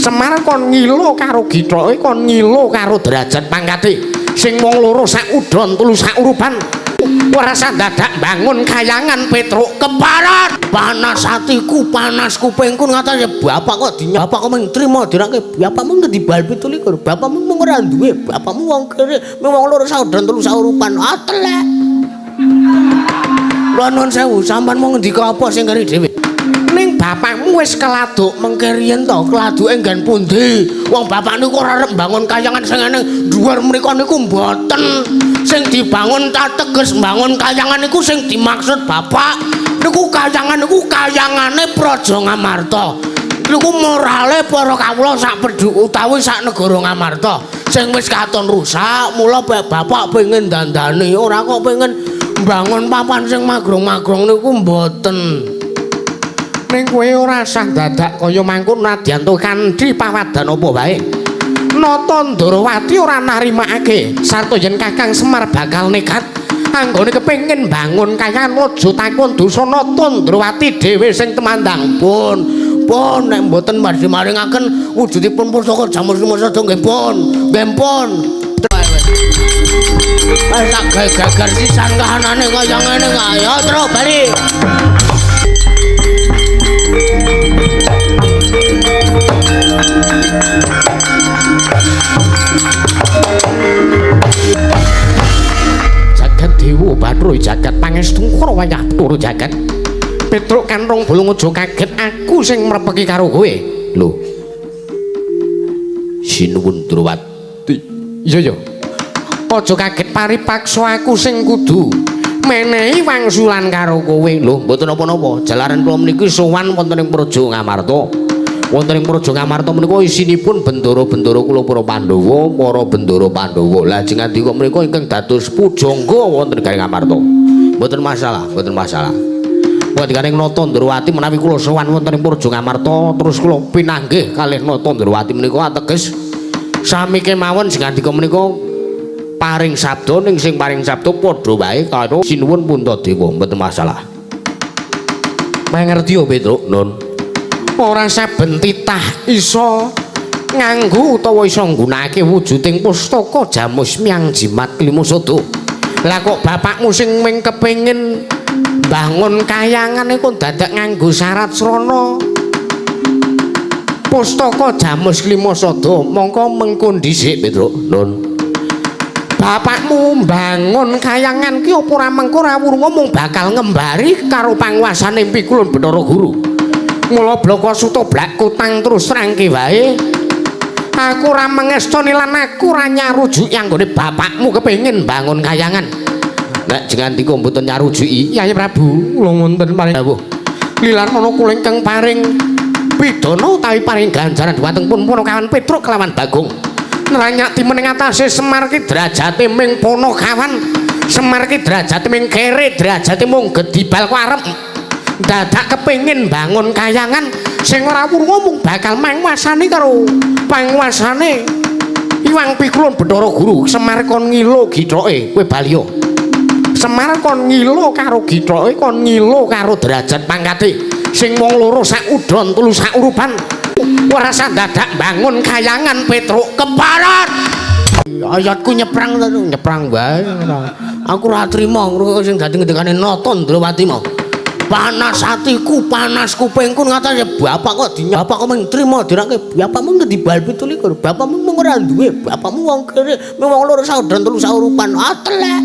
Semar kon ngilo karo githoke, kon ngilo karo derajat pangkate. Sing wong loro sak udon telu sak urupan. Ora usah dadak bangun kayangan Petruk keparat. Panas atiku, panas kupingku ngatasi bapak kok dinyap. Bapak kok mung trimo dirake bapakmu ngendi bal 27. Bapakmu mung ora duwe, bapakmu wong kere, mung wong loro sak udon telu sak urupan. Ah telek. Kula nuwun sewu, sampean mau ngendika apa sing keri dhewe? Ning bapakmu wis keladuk mengke riyen to, keladuke nggen pundi? Wong bapak niku ora arep mbangun kayangan sing eneng dhuwur mriku niku mboten. Sing dibangun teges mbangun kayangan niku sing dimaksud bapak niku kayangan niku kayangane Praja Ngamarta. Niku morale para kawula sak pedhuk utawi sak negara Ngamarta sing wis katon rusak, mula bapak pengen dandani, ora kok pengen mbangun papan sing magrong-magrong niku mboten. Ning kowe ora usah dadak kaya mangkono nadyan to kanthi pawadan apa wae. Nata Ndorowati ora narimakake sarta yen Kakang Semar bakal nekat anggone kepengin bangun kayangan aja takon dosa Nata Ndorowati dhewe sing temandang. Pun, pun nek mboten badhe maringaken wujudipun pusaka Jamus Limasada nggih pun, nggih pun. Wis tak gawe geger sisan kahanane kaya ngene kaya terus bali. Jagat Dewa Bathara jagat pangestu karo wayah Bathara jagat. Petruk kanrong bolong aja kaget aku sing mrepeki karo kowe. Lho. Sinuwun Ndrawati. Iya ya. Aja kaget paripaksa aku sing kudu menehi wangsulan karo kowe. Lho, mboten napa-napa. Jalaran kula meniki sowan wonten ing Praja Ngamarta. Wonten ing Praja Ngamarta menika isinipun bendara-bendara kula para Pandhawa, para bendara Pandhawa. Lajeng andika menika ingkang dados pujangga wonten negari Ngamarta. Mboten masalah, mboten masalah. Wandikaning Nata Ndrawati menawi kula sowan wonten ing Praja Ngamarta terus kula pinanggih kalih Nata Ndrawati menika ateges sami kemawon sing andika menika paring sabda ning sing paring sabda padha wae karo Sinuwun Puntadewa, mboten masalah. Mangerti yo Petruk, Nun. Ora saben titah iso nganggo utawa iso nggunakake wujuding pustaka Jamus Miang Jimat Klimasada. Lah kok bapakmu sing mung kepengin bangun kayangan iku dadak nganggo syarat srana pustaka Jamus Klimasada, mongko mengko dhisik Petruk, Nun. Bapakmu mbangun kayangan ki apa ora mengko ora wurunga mung bakal ngembari karo panguasane Pikulun Bathara Guru. Mula blaka suta blak kutang terus terangke wae. Aku ora mengestoni lan aku ora nyarujuki anggone bapakmu kepengin bangun kayangan. Nek jengandika mboten nyarujuki, Yai Prabu, kula wonten paring dawuh. Lilan ana kula ingkang paring pidana utawi paring ganjaran dhumateng pun Punakawan Petruk kelawan Bagong. Nranyak timen ing atase Semar ki derajate ming Punakawan, Semar ki derajate ming kere, derajate mung gedibal ku arep dadak kepengin bangun kayangan sing ora wurunga mung bakal manguasani karo panguasane Iwang Pikulun Bathara Guru. Semar kon ngilo githoke kowe baliya. Semar kon ngilo karo githoke, kon ngilo karo derajat pangkate sing wong loro sak udon telu sak urupan. Ora usah dadak bangun kayangan Petruk keparat. Ayatku nyeprang nyeprang wae. Aku ora trima ngrungokne sing dadi ngendikane Nata Ndrawati mau. Panas atiku, panas kupingku ngatasi bapak kok dinyap. Bapak kok mung trimo dirake bapakmu ngendi bal 27. Bapakmu mung ora duwe, bapakmu wong kere, mung wong loro sak udon telu sak urupan. Ah telek.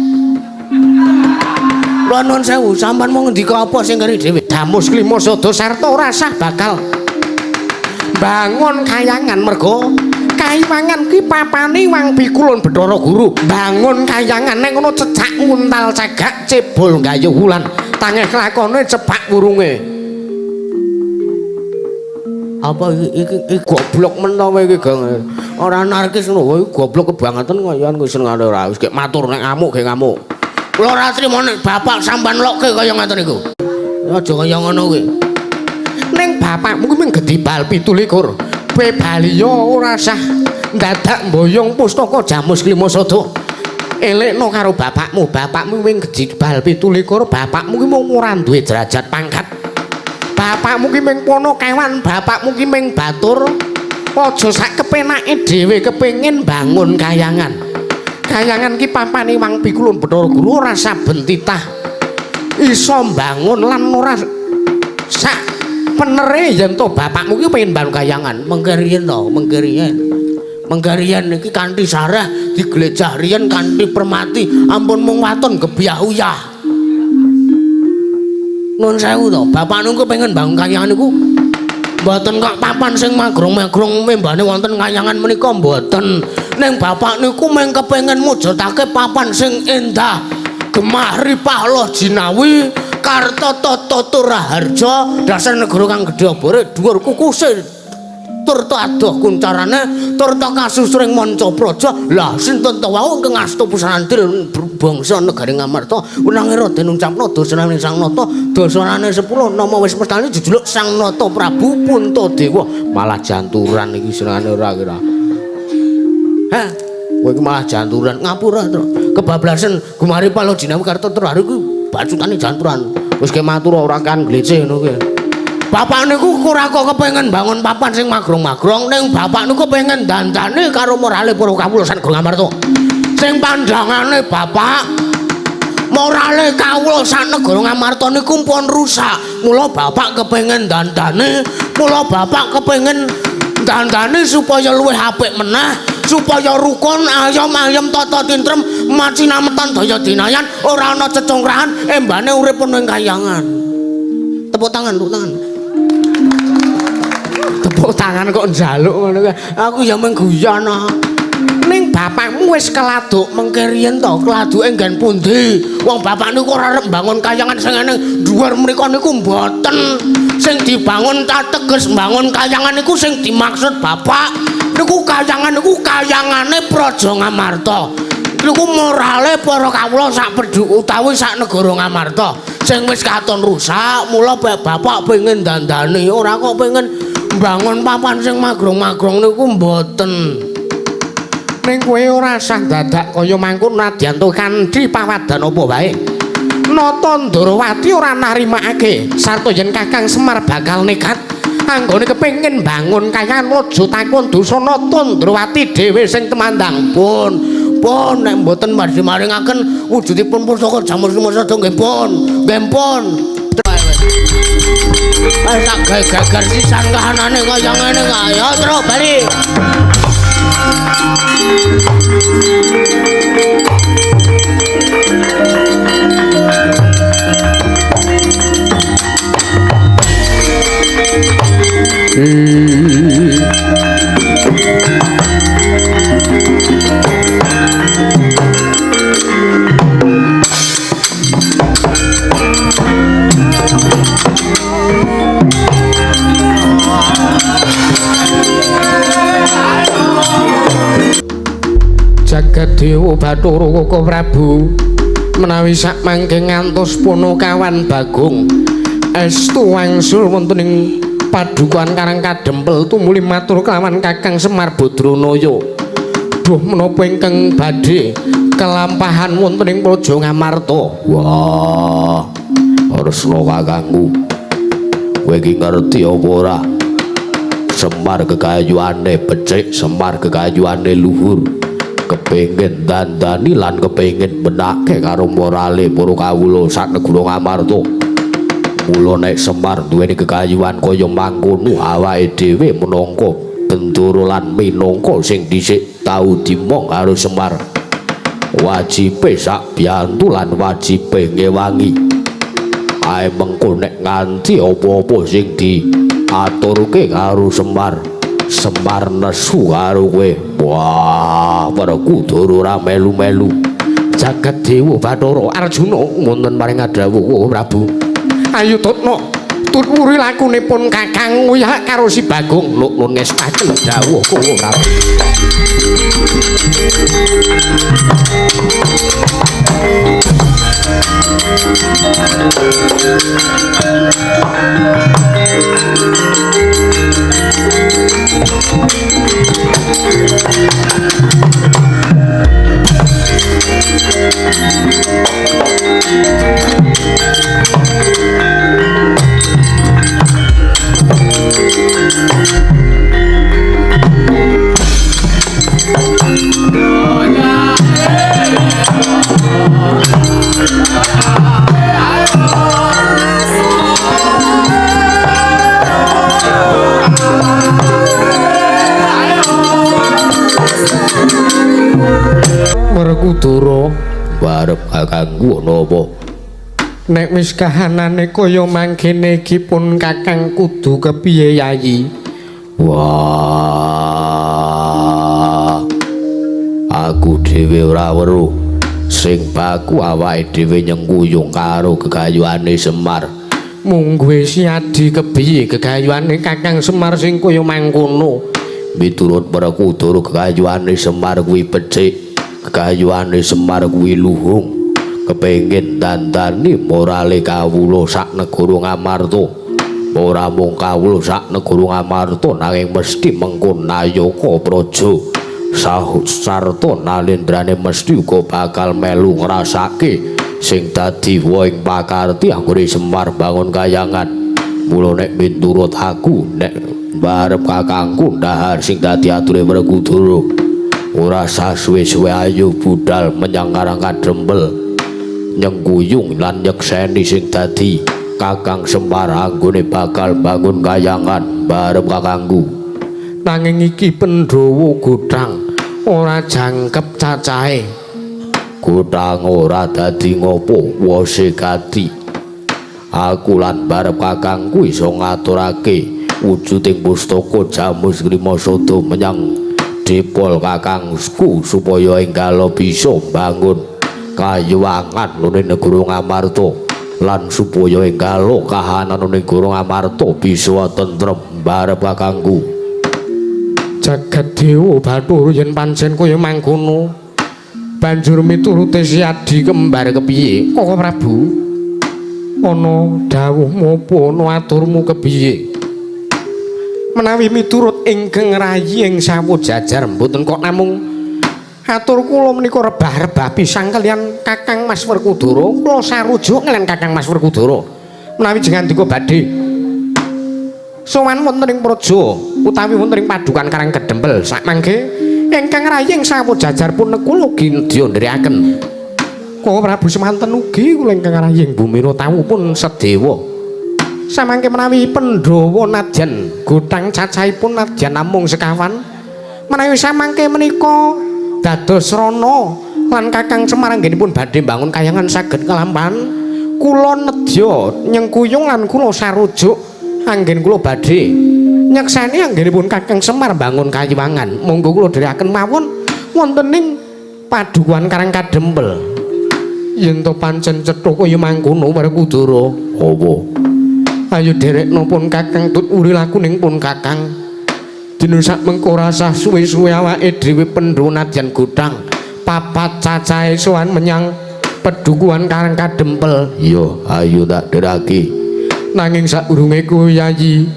Kula nuwun sewu, sampean mau ngendika apa sing keri dhewe? Damus Klimasada sarta ora sah bakal bangun kayangan mergo kaiwangan ki papane Wang Pikulun Bathara Guru. Bangun kayangan ning ngono cecak nguntal cagak cebol gayuh wulan tangeh lakone cepak wurunge. Apa iki goblok men to kowe iki, Gong? Ora anarkis ngono, kowe goblok kebangetan kaya kowe senengane ora. Wis gek matur nek ngamuk gek ngamuk. Kula ora trimo nek bapak sampean lokke kaya ngoten niku. Aja kaya ngono kuwi. Ning bapakmu kuwi mung gedibal 27. Kowe baliya ora sah dadak mboyong pustaka Jamus Klimasada. Elekno karo bapakmu, bapakmu wing gedibal 27, bapakmu kuwi mung ora duwe derajat pangkat. Bapakmu ki ming Panakawan, bapakmu ki ming batur. Aja sak kepenake dhewe kepengin bangun kayangan. Kayangan ki papane Wang Pikulun Bathara Guru ora saben titah iso mbangun lan ora sak penere yen to bapakmu ki pengen bangun kayangan. Mengke riyen to, mengke riyen. Mengke riyen iki kanthi sareh diglejah riyen kanthi permati, ampun mung waton gebyah uyah. Nuwun sewu to, bapak niku pengen bangun kayangan niku mboten kok papan sing magrong-magrong membane wonten kayangan menika mboten. Ning bapak niku mung kepengin mujudake papan sing endah, gemah ripah loh jinawi, karta tata raharja, dasar negara kang gedhe obore dhuwur kukuse turta adoh kuncarane turta kasusring manca praja. Lah sinten to wau ingkang asta pusantil bangsa negari Ngamarta wenange Raden Uncapna dasanane Sang Nata dasanane 10 nama wis mestani jejuluk Sang Nata Prabu Puntadewa. Malah janturan iki senengane ora kira. Hah, kowe iki malah janturan ngapura to. Kebablasan gumari palo jinawi karta terharu iki bacutane janturan. Wis ke matur ora kan gleceh ngono kuwi. Bapak niku ora kok kepengin bangun papan sing magrong-magrong, ning bapak niku pengen dandani karo morale para kawula sak negara Ngamarta. Sing pandangane bapak morale kawula sak negara Ngamarta niku pun rusak. Mula bapak kepengin dandani, mula bapak kepengin dandani supaya luwih apik meneh, supaya rukun, ayom-ayem tata tentrem, macinametan daya dinayan, ora ana cecongkrahan, embane urip ana ing kayangan. Tepuk tangan, tepuk tangan. Tepuk tangan kok njaluk ngono kuwi. Aku ya mung guyon. Ning bapakmu wis keladuk mengke riyen to, keladuke nggen pundi? Wong bapak niku ora arep mbangun kayangan sing eneng dhuwur mriku niku mboten. Sing dibangun teges mbangun kayangan niku sing dimaksud bapak niku kayangan niku kayangane Praja Ngamarta. Niku morale para kawula sak pedhu utawi sak negara Ngamarta sing wis katon rusak, mula bapak pengen dandani, ora kok pengen mbangun papan sing magrong-magrong niku mboten. Ning kowe ora sah dadak kaya mangkono nadyan to kanthi pawadan apa wae. Nata Ndorowati ora narimakake sarta yen Kakang Semar bakal nekat anggone kepengin bangun kayangan aja takon dosa Nata Ndorowati dhewe sing temandang. Pun pun nek mboten badhe maringaken wujudipun pusaka jamur sumasa nggih pun, nggih pun. Wis tak gawe geger sisan kahanane kaya ngene kaya terus bali. Jagat Dewa Bathara Koko Prabu menawi sak mangke ngantos Punakawan Bagong estu wangsul wonten ing padukuhan Karang Kadempel tumuli matur kelawan Kakang Semar Badranaya. Duh menapa ingkang badhe kelampahan wonten ing Praja Ngamarta. Wah, Kresna kakangku, kowe iki ngerti apa ora? Semar kekayuane becik, Semar kekayuane luhur, kepengin dandani lan kepengin benake karo morale para kawula sak negara Ngamarta. Mula nek Semar duweni kekayuan kaya mangkono, awake dhewe minangka bendara lan minangka sing dhisik tau dimong karo Semar, wajibe sak biyantu lan wajibe ngewangi. Ae mengko nek nganti apa-apa sing diaturke karo Semar, Semar nesu karo kowe. Wah, Werkudara ora melu-melu. Jagat Dewa Bathara Arjuna wonten paring dawuh Prabu. Ayo tutna tuturi lakunipun Kakang Uyah karo si Bagong. Nuk nun ngestaken dawuh Koko Prabu. Werkudara, Barep kakangku ana apa? Nek wis kahanane kaya mangkene iki pun Kakang kudu kepiye Yayi? Wah. Aku dhewe ora weruh sing baku awake dhewe nyengkuyung karo gegayuhane Semar. Mungguhe Siadi kepiye gegayuhane Kakang Semar sing kaya mangkono? Miturut Werkudara gegayuhane Semar kuwi becik, gegayuhane Semar kuwi luhung. Kepengin dandani morale kawula sak negara Ngamarta. Ora mung kawula sak negara Ngamarta nanging mesti mengko nayaka praja sarta nalendrane mesti uga bakal melu ngrasake sing dadi woing pakarti anggone Semar bangun kayangan. Mula nek miturut aku, nek barep kakangku ndahar sing dadi ature Werkudara, ora sah suwe-suwe ayo budal menyang Karang Kadempel nyengkuyung lan nyekseni sing dadi Kakang Semar anggone bakal bangun kayangan barep kakangku. Nanging iki Pandhawa gothang ora jangkep cacahe. Gothang ora dadi ngopo wose gati. Aku lan barep kakangku iso ngaturake wujuding pustaka Jamus Krimasada menyang dipol kakangku supaya enggalo bisa bangun kayuwangan nune negara Ngamarta lan supaya enggalo kahanan negara Ngamarta bisa tentrem barep kakangku. Jagat Dewa Bathara yen pancen kaya mangkono banjur miturute Siadi kembar kepiye? Koko Prabu, ana dawuhmu apa ana aturmu kepiye? Menawi miturut ingkang rayi ing sawujajar mboten kok namung atur kula menika rebah-rebah pisang kaliyan Kakang Mas Werkudara. Kula sarujuk kaliyan Kakang Mas Werkudara menawi jengandika badhe sowan wonten ing praja utawi wonten ing padukan Karang Kedempel sakmangke ingkang rayi ing sawujajar pun kula ugi nedya ndherekaken. Koko Prabu semanten ugi kula ingkang rayi ing bumi tawu pun sedewa. Samangke menawi Pandhawa nadyan gothang cacahipun nadyan namung sekawan, menawi samangke menika dados rana lan Kakang Semar anggenipun badhe mbangun kayangan saged kelampahan, kula nedya nyengkuyung lan kula sarujuk anggen kula badhe nyekseni anggenipun Kakang Semar mbangun kayiwangan. Monggo kula dherekaken mawon wonten ing padukuhan Karang Kadempel. Yen to pancen cetha kaya mangkono Werkudara, Apa? Ayo derekno pun Kakang tut uri lakuning pun Kakang. Dina sak mengko rasah suwe-suwe awake dhewe Pandhawa nadyan gothang papat cacahe sowan menyang pedukuhan Karang Kadempel. Iya, ayo tak derake. Nanging sadurunge kuwi Yayi,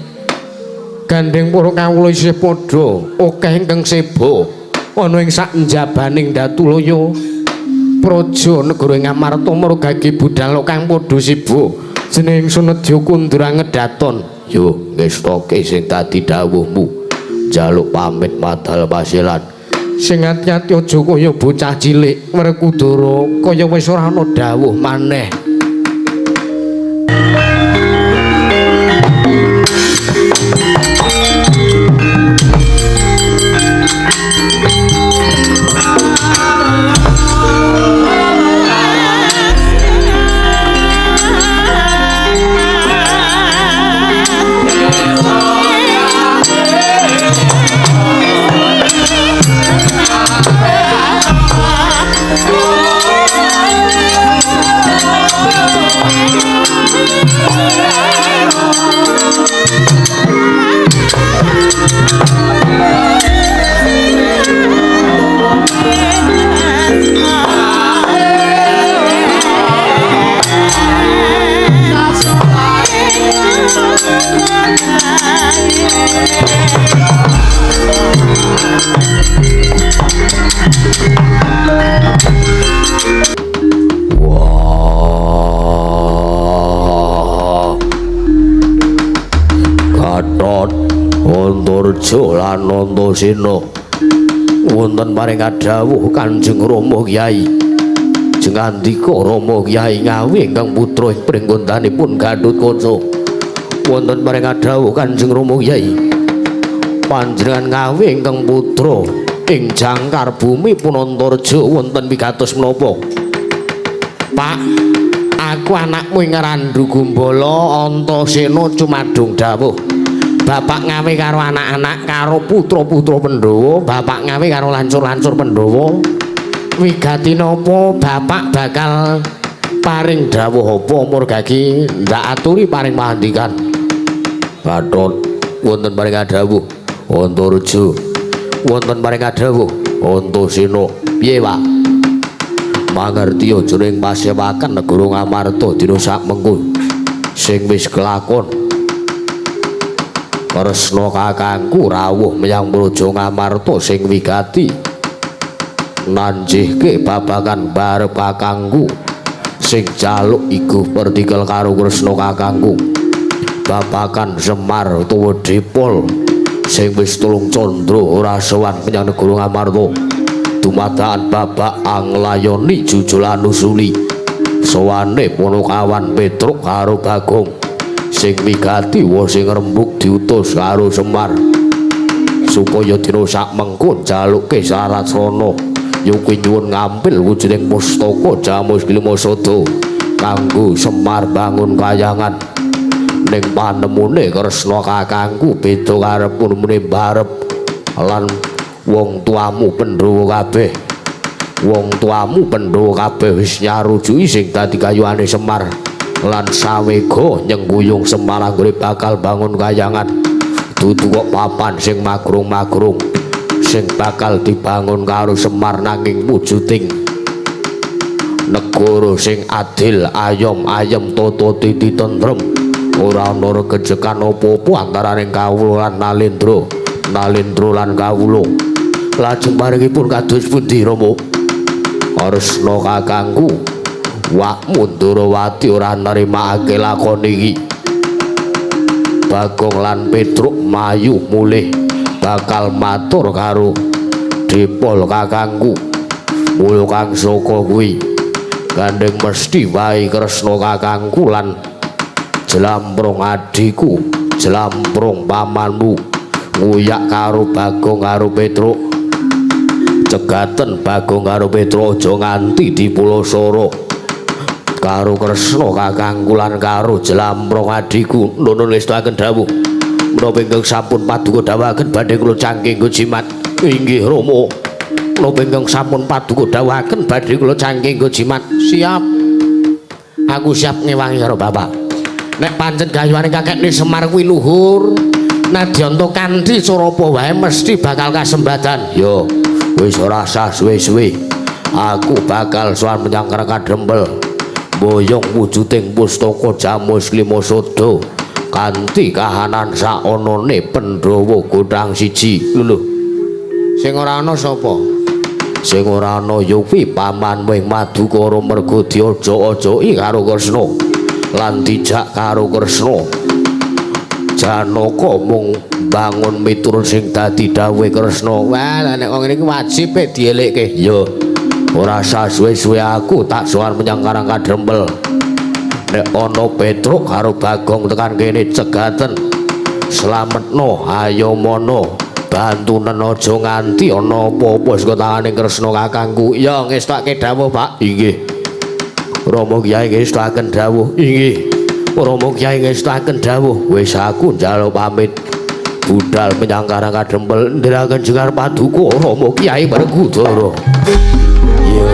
gandeng para kawula isih padha akeh ingkang seba ana ing sak njabaning Datulaya praja negara Ngamarta margage budal kang padha seba. Jeneng Sunedya kundur angedaton. Yo ngestoke sing dadi dawuhmu. Njaluk pamit madal pasilan. Sing ati-ati aja kaya bocah cilik Werkudara kaya wis ora ana dawuh maneh. Wah. Gatot Antarja lan Antasena wonten paring dawuh Kanjeng Rama Kyai. Jengandika Rama Kyai Ngawi ingkang putra ing pringgontanipun Gatotkaca. Wonten paring dawuh Kanjeng Rama Kyai. Panjenengan Ngawi ingkang putra Ing jangkar bumi Punantarja wonten wigatos menapa? Pak, aku anakmu ing Randhu Gumbala Antasena cumadung dawuh. Bapak ngawe karo anak-anak karo putra-putra Pandhawa, bapak ngawe karo lancur-lancur Pandhawa. Wigati napa bapak bakal paring dawuh apa murgagi ndak aturi paring pahandikan. Gatot wonten paring dawuh Antareja. Wonten paring dawuh Antasena. Piye, Pak? Mangerti jroning pasewakan negara Ngamarta dina sakmengko sing wis kelakon. Kresna kakangku rawuh menyang Praja Ngamarta sing wigati nanjihke babagan barep kakangku sing jaluk iguh pertikel karo Kresna kakangku. Babagan Semar utawa Dipol sing wis tulung candra ora sowan menyang negara Ngamarta. Dumadakan babak anglayoni jujulan usuli sowane Punakawan Petruk karo Bagong sing wigati wis sing rembug diutus karo Semar supaya dina sakmengko njaluke syarat srana yuki nyuwun ngampil wujuding pustaka Jamus Klimasada kanggo Semar bangun kayangan. Ning panemune Kresna kakangku beda karep muni barep lan wong tuamu Pandhawa kabeh. Wong tuamu Pandhawa kabeh wis nyarujuki sing dadi kayuane Semar lan sawega nyengkuyung Semar anggone bakal bangun kayangan. Dudu kok papan sing magrung-magrung sing bakal dibangun karo Semar nanging wujuding negara sing adil, ayom ayem, tata titi tentrem, ora ana regejekan apa-apa antaraning kawula lan Nalendra, Nalendra lan kawula. Lajeng paringipun kados pundi Rama? Kresna kakangku, wakmu Ndorowati ora nerimakake lakon iki. Bagong lan Petruk mayu mulih bakal matur karo Dipol kakangku. Mula kang saka kuwi gandeng mesti wae Kresna kakangku lan jlamprong adhiku, jlamprong pamanmu nguyak karo Bagong karo Petruk. Cegaten Bagong karo Petruk aja nganti dipulasara karo Kresna kakangku lan karo jlamprong adhiku. Nuwun ngestakaken dawuh menapa ingkang sampun paduka dawuhaken badhe kula cangking nggo jimat. Inggih Rama. Menapa ingkang sampun paduka dawuhaken badhe kula cangking nggo jimat. Siap. Aku siap ngewangi karo bapak. Nek pancen gayuhane kakekne Semar kuwi luhur, nadyanta kanthi cara apa wae mesti bakal kasembadan. Yo, wis ora usah suwe-suwe. Aku bakal sowan menyang Kadempel. Boyong wujuding pustaka Jamus Klimasada kanthi kahanan saonone Pandhawa godhang siji. Lho lho. Sing ora ana sapa? Sing ora ana ya kuwi pamanmu ing Madukara merga diaja-ajoki karo Kresna lan dijak karo Kresna. Janaka mung bangun miturut sing dadi dawuhe Kresna. Wah, lah nek wong ngene iki wajib dielekke. Ya, ora usah suwe-suwe aku tak sowan menyang Karang Kadempel. Nek ana Petruk karo Bagong tekan kene cegaten. Slametno, ayo mono. Bantunen aja nganti ana apa-apa saka tangane Kresna kakangku. Ya ngestake dawuh, Pak. Inggih. Rama Kyai ngestaken dawuh. Inggih. Rama Kyai ngestaken dawuh. Wis aku njaluk pamit. Budal menyang Karang Kadempel ndherekaken jengar paduka Rama Kyai Werkudara. Iya.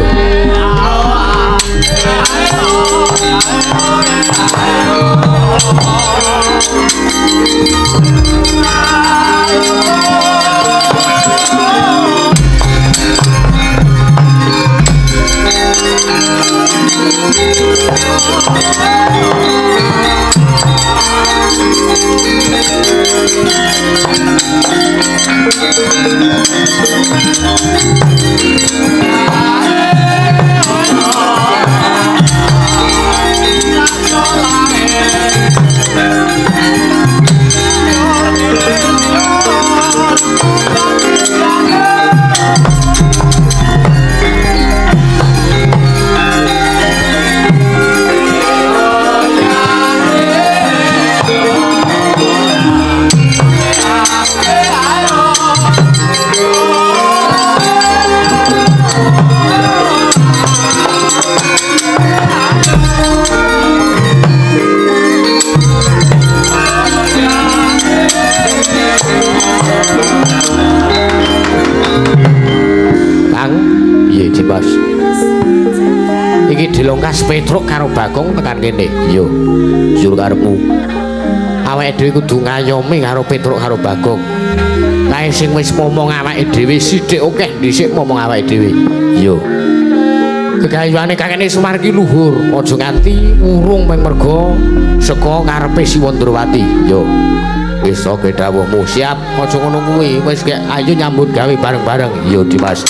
Oh, Dimas Petruk karo Bagong tekan kene. Iya. Jur karepmu. Awake dhewe kudu ngayomi karo Petruk karo Bagong. Kae sing wis momong awake dhewe sithik akeh dhisik momong awake dhewe. Iya. Gegayuhane kakene Semar ki luhur, aja nganti urung mung merga saka karepe Siwa Ndrawati. Iya. Wis oke dawuhmu, siap. Aja ngono kuwi, wis gek ayo nyambut gawe bareng-bareng. Iya, Dimas.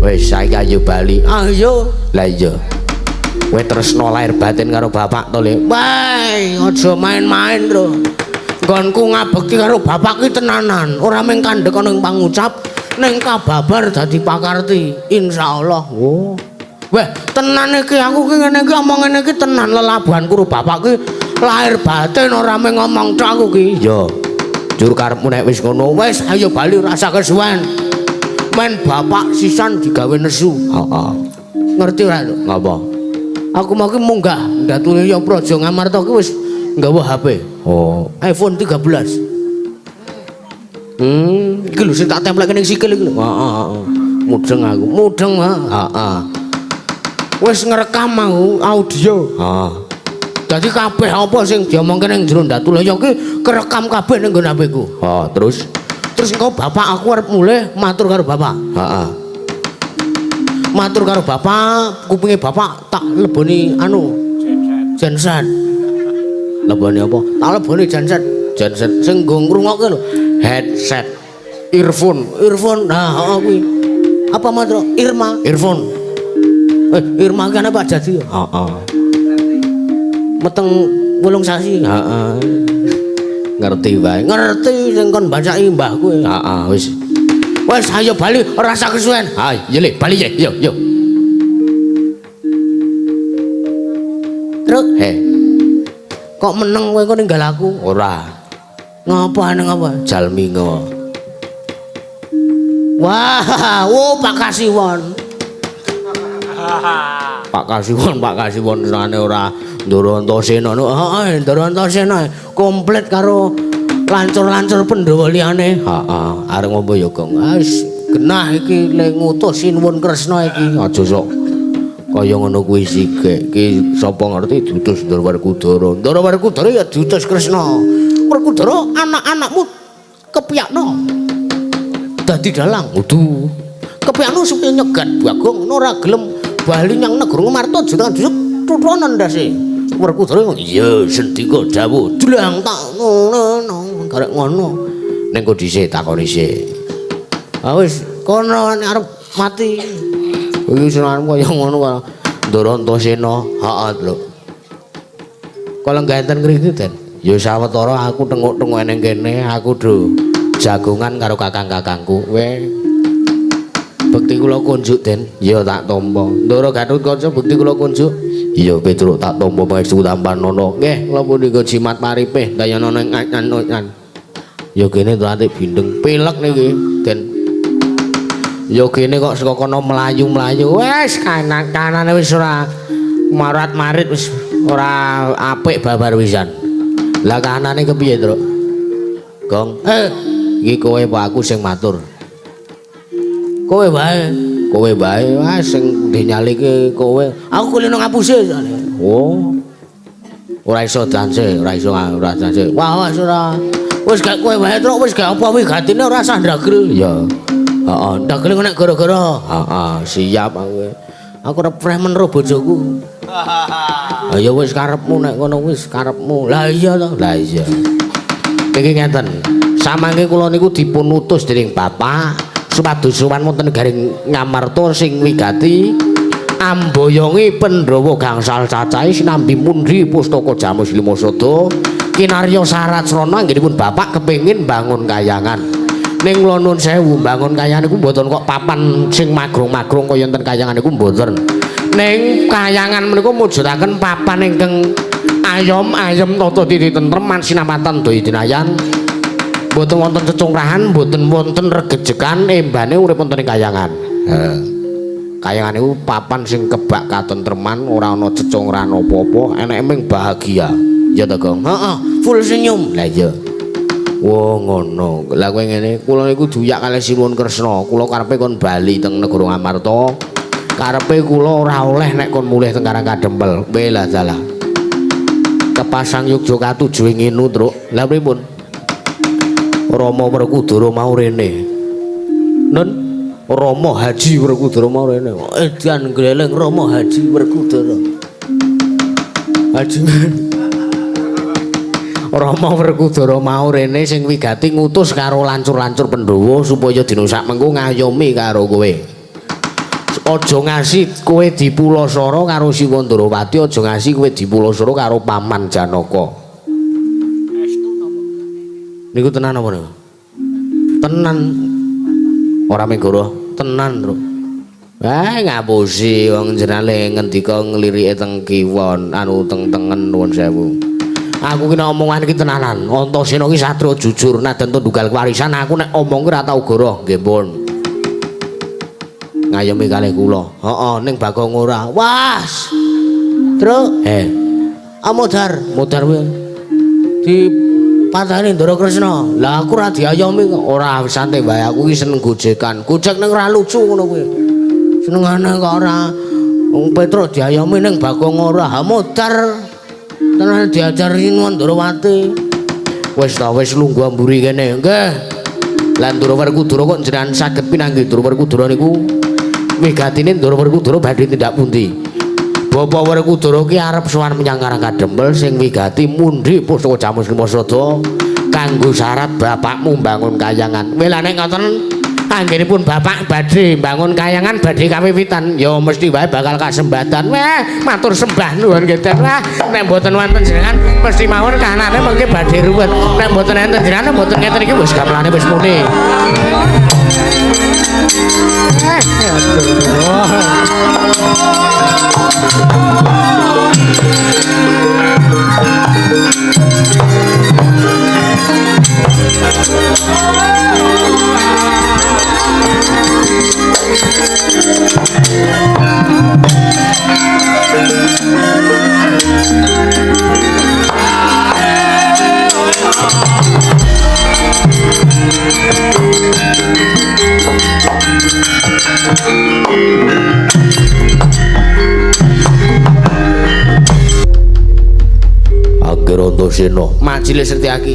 Wis saiki ayo bali. Ayo. Lah iya. Kowe tresno lahir batin karo bapak to, Le? Wah, aja main-main, Tru. Nggonku ngabekti karo bapak ki tenanan, ora mung kandhek ana ing pangucap, ning kababar dadi pakarti. Insyaallah. Oh. Weh, tenan iki aku ki ngene iki omong ngene iki tenan lelabuhanku karo bapak ki lahir batin ora mung ngomong tok aku ki. Iya. Jur karepmu nek wis ngono, wis ayo bali rasa kesuwen. Men bapak sisan digawe nesu. Heeh. Ngerti ora lho? Ngapa? Aku mau ki munggah ndatule ya Praja Ngamarta ki wis nggawa HP. Oh, iPhone 13. Iki lho sing tak templek ning sikil iki lho. Heeh, heeh. Mudeng aku, mudeng, heeh. Wis ngrekam aku audio. Heeh. Dadi kabeh apa sing diomongke ning jero Ndatulaya ki kerekam kabeh ning nggon HP-ku. Heeh, terus terus engko bapak aku arep mulih matur karo bapak. Heeh. Matur karo bapak, kupinge bapak tak leboni anu genset. Leboni apa? Tak leboni genset. Genset sing nggo ngrungokke lho. Headset, earphone, earphone. Nah, heeh kuwi. Apa matro? Irma, earphone. Irma ki ana Pak Jadi. Heeh. Meteng 8 sasi. Heeh. Ngerti wae. Ngerti sing kon bacaki mbah kuwi. Heeh, wis. Wis ayo bali ora usah kesuwen. Ha, iya Le, bali ye. Yo, yo. Truk, he. Kok meneng kowe kok ninggal aku? Ora. Ngapa nang apa? Jalmingo. Wah, oh Pak Kasiwon. Pak Kasiwon, Pak Kasiwon senane ora Ndara Antasena. Heeh, Ndara Antasena komplit karo lancur-lancur Pandhawa liyane. Heeh, arep ngopo ya, Gong? Wis genah iki le ngutus sinuwun Kresna iki. Aja sok kaya ngono kuwi sigek. Iki sapa ngerti diutus Ndara Werkudara. Ndara Werkudara ya diutus Kresna. Werkudara anak-anakmu kepiyakno. Dadi dalang. Kudu. Kepiyakno supaya nyegat Bagong ora gelem bali nyang negara Ngamarta jenengan jusuk tutunan ndase. Werkudara iya sendika dawuh. Dlang tak ngono karek ngono. Ning kok dhisik takoni sik. Ah wis kono nek arep mati. Iki senenganmu kaya ngono kok. Ndara Antasena, heeh, Truk. Kala ngenten ngriki, Den. Ya sawetara aku tenguk-tenguk ning kene, aku do jagongan karo kakang-kakangku. Weh. Bekti kula kunjuk, Den. Ya tak tampa. Ndara Gatotkaca bekti kula kunjuk. Iya, Petruk tak tampa pangestu tampanana. Nggih, kula punika jimat paripih dayana ning ngan. Ya kene to atik bindeng pilek niki, Den. Ya kene kok saka kono mlayu-mlayu. Wis kanan-kanane wis ora marat-marit wis ora apik babar wisan. Lah kanane kepiye, Truk? Gong. Iki kowe apa aku sing matur? Kowe wae, kowe wae, wah sing dinyalike kowe. Aku kulino ngapusi soalé. Oh. Ora iso danse, ora iso ora danse. Wah, wis ora. Wis gak kowe wae, Truk, wis gak apa wigatine ora usah ndagel. Ya. Heeh, ndagel nek gara-gara. Heeh, siap aku. Aku arep premen ro bojoku. Ha ya wis karepmu nek ngono wis karepmu. Lah iya to. Lah iya. Iki ngeten. Samangke kula niku dipun utus dening bapak supados sowan wonten garing Ngamarta sing wigati amboyongi Pandhawa gangsal cacahe sinambi mundhi pustaka Jamus Lima Sada kinarya sarat srana anggenipun bapak kepengin bangun kayangan. Ning kula nuwun sewu bangun kayangan niku mboten kok papan sing magrong-magrong kaya enten kayangan niku mboten. Ning kayangan menika mujudaken papan ingkang ayom ayem tata titi tentrem man sinamatan daya dinayan. Mboten wonten cecungkrahan, mboten wonten regejekan embane urip wonten ing kayangan. Heeh. Kayangan niku papan sing kebak katentreman, ora ana cecung, ora ana apa-apa, eneke ming bahagia. Ya ta, Gong? Heeh, full senyum. Lah iya. Wah, ngono. Lah kowe ngene, kula niku duyak kalih Sinuwun Kresna. Kula karepe kon bali teng negara Ngamarta. Karepe kula ora oleh nek kon mulih teng Karang Kadempel. Weh lah dalah. Kepasang yogya katuju ing nginu, Truk. Lah pripun? Rama Werkudara mau rene. Nun, Rama Haji Werkudara mau rene. Edan gleleng Rama Haji Werkudara. Haji Rama Werkudara mau rene sing wigati ngutus karo lancur-lancur Pandhawa supaya dina sakmengko ngayomi karo kowe. Aja ngasi kowe dipulasara karo Siwa Ndrawati, aja ngasi kowe dipulasara karo Paman Janaka. Niku tenan apa niku? Tenan. Ora menggoro, tenan, Truk. Wah, ngapusi wong jenenge ngendika nglirike teng kiwon, anu teng tengen nuwun sewu. Aku ki nek omongan iki tenanan. Antasena ki satria jujur, nadan tunggal kewarisan. Aku nek omong ki ora tau goroh, nggih pun. Ngayomi kalih kula. Heeh, ning Bagong ora. Was. Truk, Amodar, modar kuwi. Di patahane Ndara Kresna. Lah aku ora diayomi kok. Ora santai wae, aku ki seneng gojekan. Gojek ning ora lucu ngono kuwi. Senengane kok ora. Wong Petruk diayomi ning Bagong ora. Ha modar. Tenan diajari Ndrawati. Wis ta wis lungguh mburi kene. Nggih. Lah Ndara Werkudara kok jenengan saged pinanggih Ndara Werkudara niku wigatine Ndara Werkudara badhe tindak pundi? Bapak Werkudara ki arep sowan menyang Karang Kadempel sing wigati mundhi pusaka Jamus Lima Sada kanggo syarat bapakmu mbangun kayangan. Weh lah nek ngoten anggenipun bapak badhe mbangun kayangan badhe kawiwitan ya mesti wae bakal kasembatan. Weh matur sembah nuwun nggih Den. Wah nek mboten wonten jenengan mesti mawon kahanane mengke badhe ruwet. Nek mboten enten jenengan mboten ngeten iki wis gamelane wis muni. Angger Antasena Majelis Setyaki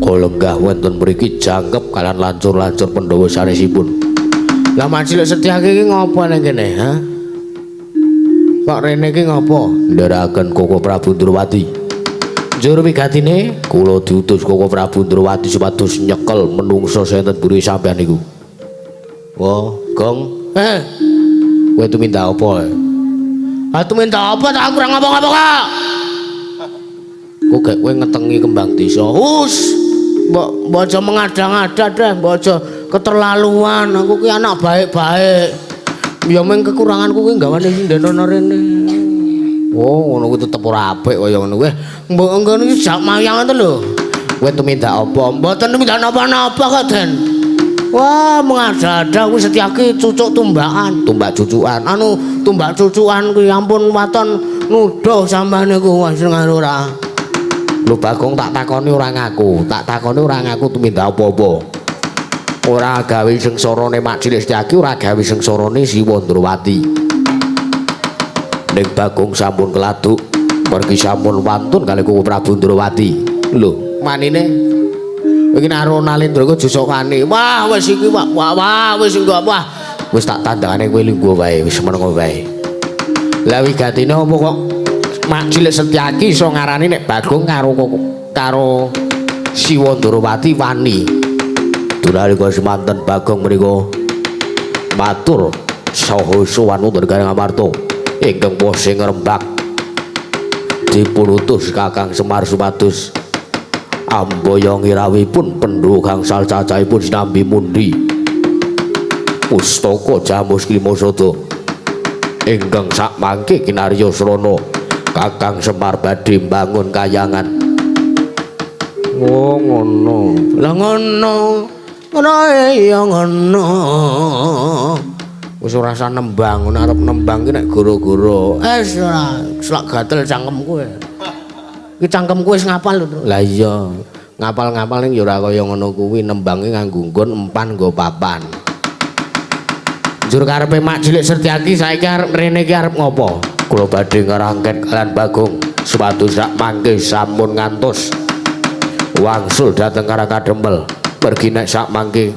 kalenggah wonten mriki jangkep kalian lancur-lancur Pandhawa sanesipun. Lah Majelis Setyaki iki ngopo ning kene, ha? Kok rene iki ngopo? Ndherekaken Koko Prabu Ndrawati. Njur wigatine kula diutus Koko Prabu Ndrawati supados nyekel menungsa sing enten mburi sampeyan niku. Wah, Gong. Kowe tumindak apa? Ah tumindak apa ta aku ora ngapa-ngapa kok. Kok gek kowe ngetengi kembang desa. Hus. Mbok aja mengada-ngada deh, mbok aja keterlaluan. Aku ki anak baik-baik. Ya meng kekuranganku kuwi gawane sindenono rene. Oh, ngono kuwi tetep ora apik kaya ngono kuwi. Mbok ngene iki jak mayang ngoten lho. Kowe tumindak apa? Mboten tumindak napa-napa kok, Den. Wah, mengada-ada kuwi Setyaki cucuk tumbakan, tumbak cucukan. Anu, tumbak cucukan kuwi ampun waton nuduh sampean niku wah senengane ora. Lho Bagong tak takoni ora ngaku, tak takoni ora ngaku tumindak apa-apa. Ora gawe sengsarane Mak Cilik Setyaki, ora gawe sengsarane Siwa Ndrawati. Ning Bagong sampun keladuk, pergi sampun wantun kali Koko Prabu Ndrawati. Lho, manine iki nek Nalendra iku josok wani. Wah, wis iki wah, wah wis engko wah. Wis tak tandangane kowe lungguh wae, wis meneng wae. Lah wigatine apa kok Mak Cilik Setyaki iso ngarani nek Bagong karo karo Siwa Ndrawati wani. Dunalika semanten Bagong menika matur saha sowan wonten Karang Amarta ingkang wose ngrembak dipun utus Kakang Semar supados amboyong irawipun Pandhawa gangsal cacahipun sinambi mundi pustaka Jamus Klima Sada ingkang sakmangke kinarya srana Kakang Semar badhe mbangun kayangan. Oh ngono. Lah ngono. Ngono ya ngono. Wis ora usah nembang, ngono arep nembang ki nek goro-goro. Wis ora, selak gatel cangkemku. Ki cangkemku wis ngapal lho. Lah iya, ngapal-ngapal ning ya ora kaya ngono kuwi, nembange nganggo nggon empan nggo papan. Njur karepe Mak Cilik Setyaki saiki arep mrene iki arep ngopo? Kula badhe ngrangket kalian Bagong supados sak mangke sampun ngantos wangsul dhateng Karang Kadempel. Pergi nek sak mangke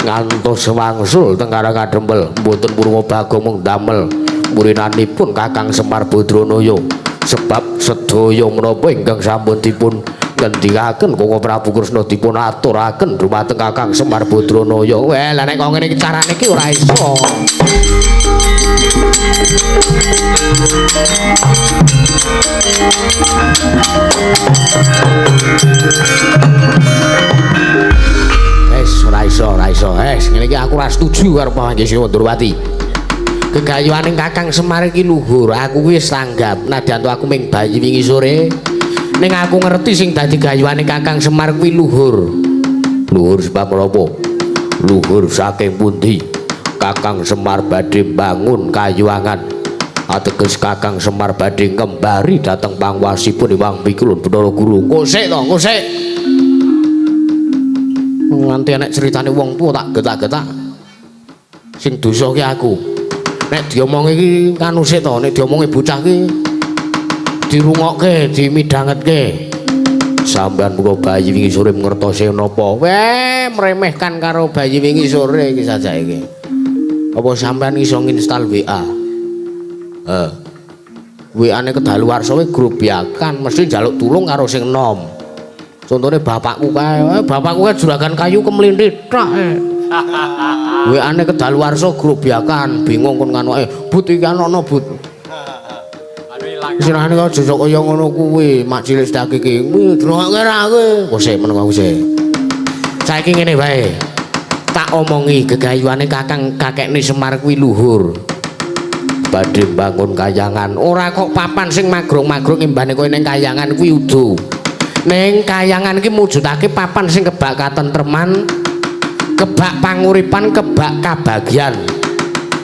ngantos wangsul teng Karang Kadempel mboten purwa Bagong mung damel murinanipun Kakang Semar Badranaya. Sebab sedaya menapa ingkang sampun dipun ngendikaken Koko Prabu Kresna dipun aturaken dumateng Kakang Semar Badranaya. Weh, lah nek kok ngene iki carane iki ora iso. Wes ora iso, ora iso. Wes ngene iki aku ora setuju karo panggih Siwa Ndorowati. Gegayuhane Kakang Semar iki luhur, aku wis tanggap. Nadyan aku ming bayi wingi sore, ning aku ngerti sing dadi gayuhane Kakang Semar kuwi luhur. Luhur sebab menapa? Luhur saking pundi? Kakang Semar badhe bangun kayuwangan. Ateges Kakang Semar badhe kembari dhateng pangwasipun Hyang Pikulun Bathara Guru. Kosek to, kosek. Nganti enek critane wong tuwa tak getak-getak. Sing dosa ki aku. Nek diomongi iki kanuse to, nek diomongi bocah ki dirungokke, dimidhangetke. Sampeyan muga bayi wingi sore ngertose napa? Weh, meremehkan karo bayi wingi sore iki sajake iki. Apa sampeyan iso nginstal WA? Heeh. WA-ne kedaluwarsa kuwi grobiakan, mesti njaluk tulung karo sing enom. Contone bapakku kae, bapakku kae juragan kayu kemlinthi tok. WA-ne kedaluwarsa grobiakan, bingung kon nganoke. But iki ana but. Sirahane kok aja kaya ngono kuwi, Mak Cilik Setyaki iki. Kuwi drongake ra kowe. Kosek meneng aku sik. Saiki ngene wae. Tak omongi gegayuhane Kakang kakekne Semar kuwi luhur. Badhe bangun kayangan. Ora kok papan sing magrong-magrong imbane kowe ning kayangan kuwi udu. Ning kayangan iki mujudake papan sing kebak katentreman, kebak panguripan, kebak kabagyan.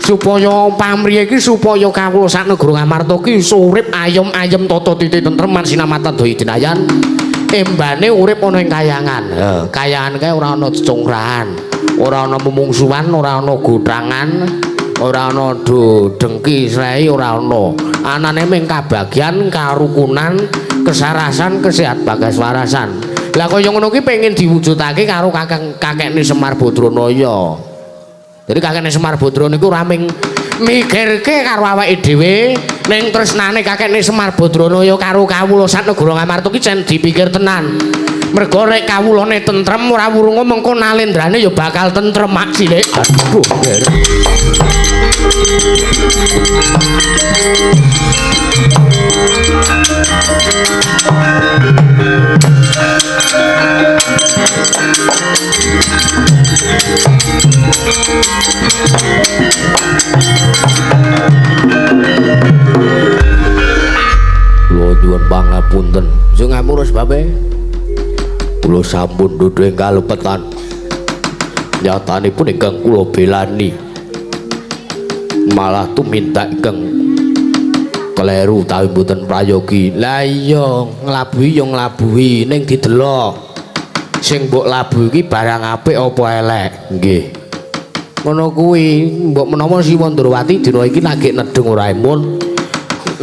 Supaya pamriye iki supaya kawula sak negara Ngamarta ki iso urip ayem-ayem tata titi tentreman sinamatan daya dinayan. Embane urip ana ing kayangan. Heeh, kayangan kae ora ana cecungkrahan, ora ana mumungsuhan, ora ana gothangan, ora ana do dengki srei, ora ana. Anane mung kabagyan, karukunan, kesarasan, kesehat bagas warasan. Lah kaya ngono ki pengin diwujudake karo kakang kakekne Semar Badranaya. Jadi kakekne Semar Badra niku ora mung mikirke karo awake dhewe, ning tresnane kakekne Semar Badranaya karo kawula sak negara Ngamarta ki jan dipikir tenan. Mergo nek kawulane tentrem ora wurunga mengko nalendrane ya bakal tentrem Mak Cilik. Aduh. Kula nyuwun pangapunten. Sing ngapura sebabe kula sampun dudu ing kalepetan. Nyatanipun ingkang kula belani malah tumindak ingkang kleru utawi mboten prayogi. Lah iya, nglabuhi ya nglabuhi ning didelok. Sing mbok labuhi iki barang apik apa elek? Nggih. Ngono kuwi, mbok menawa Siwa Ndorowati dina iki nagek nedeng ora emun.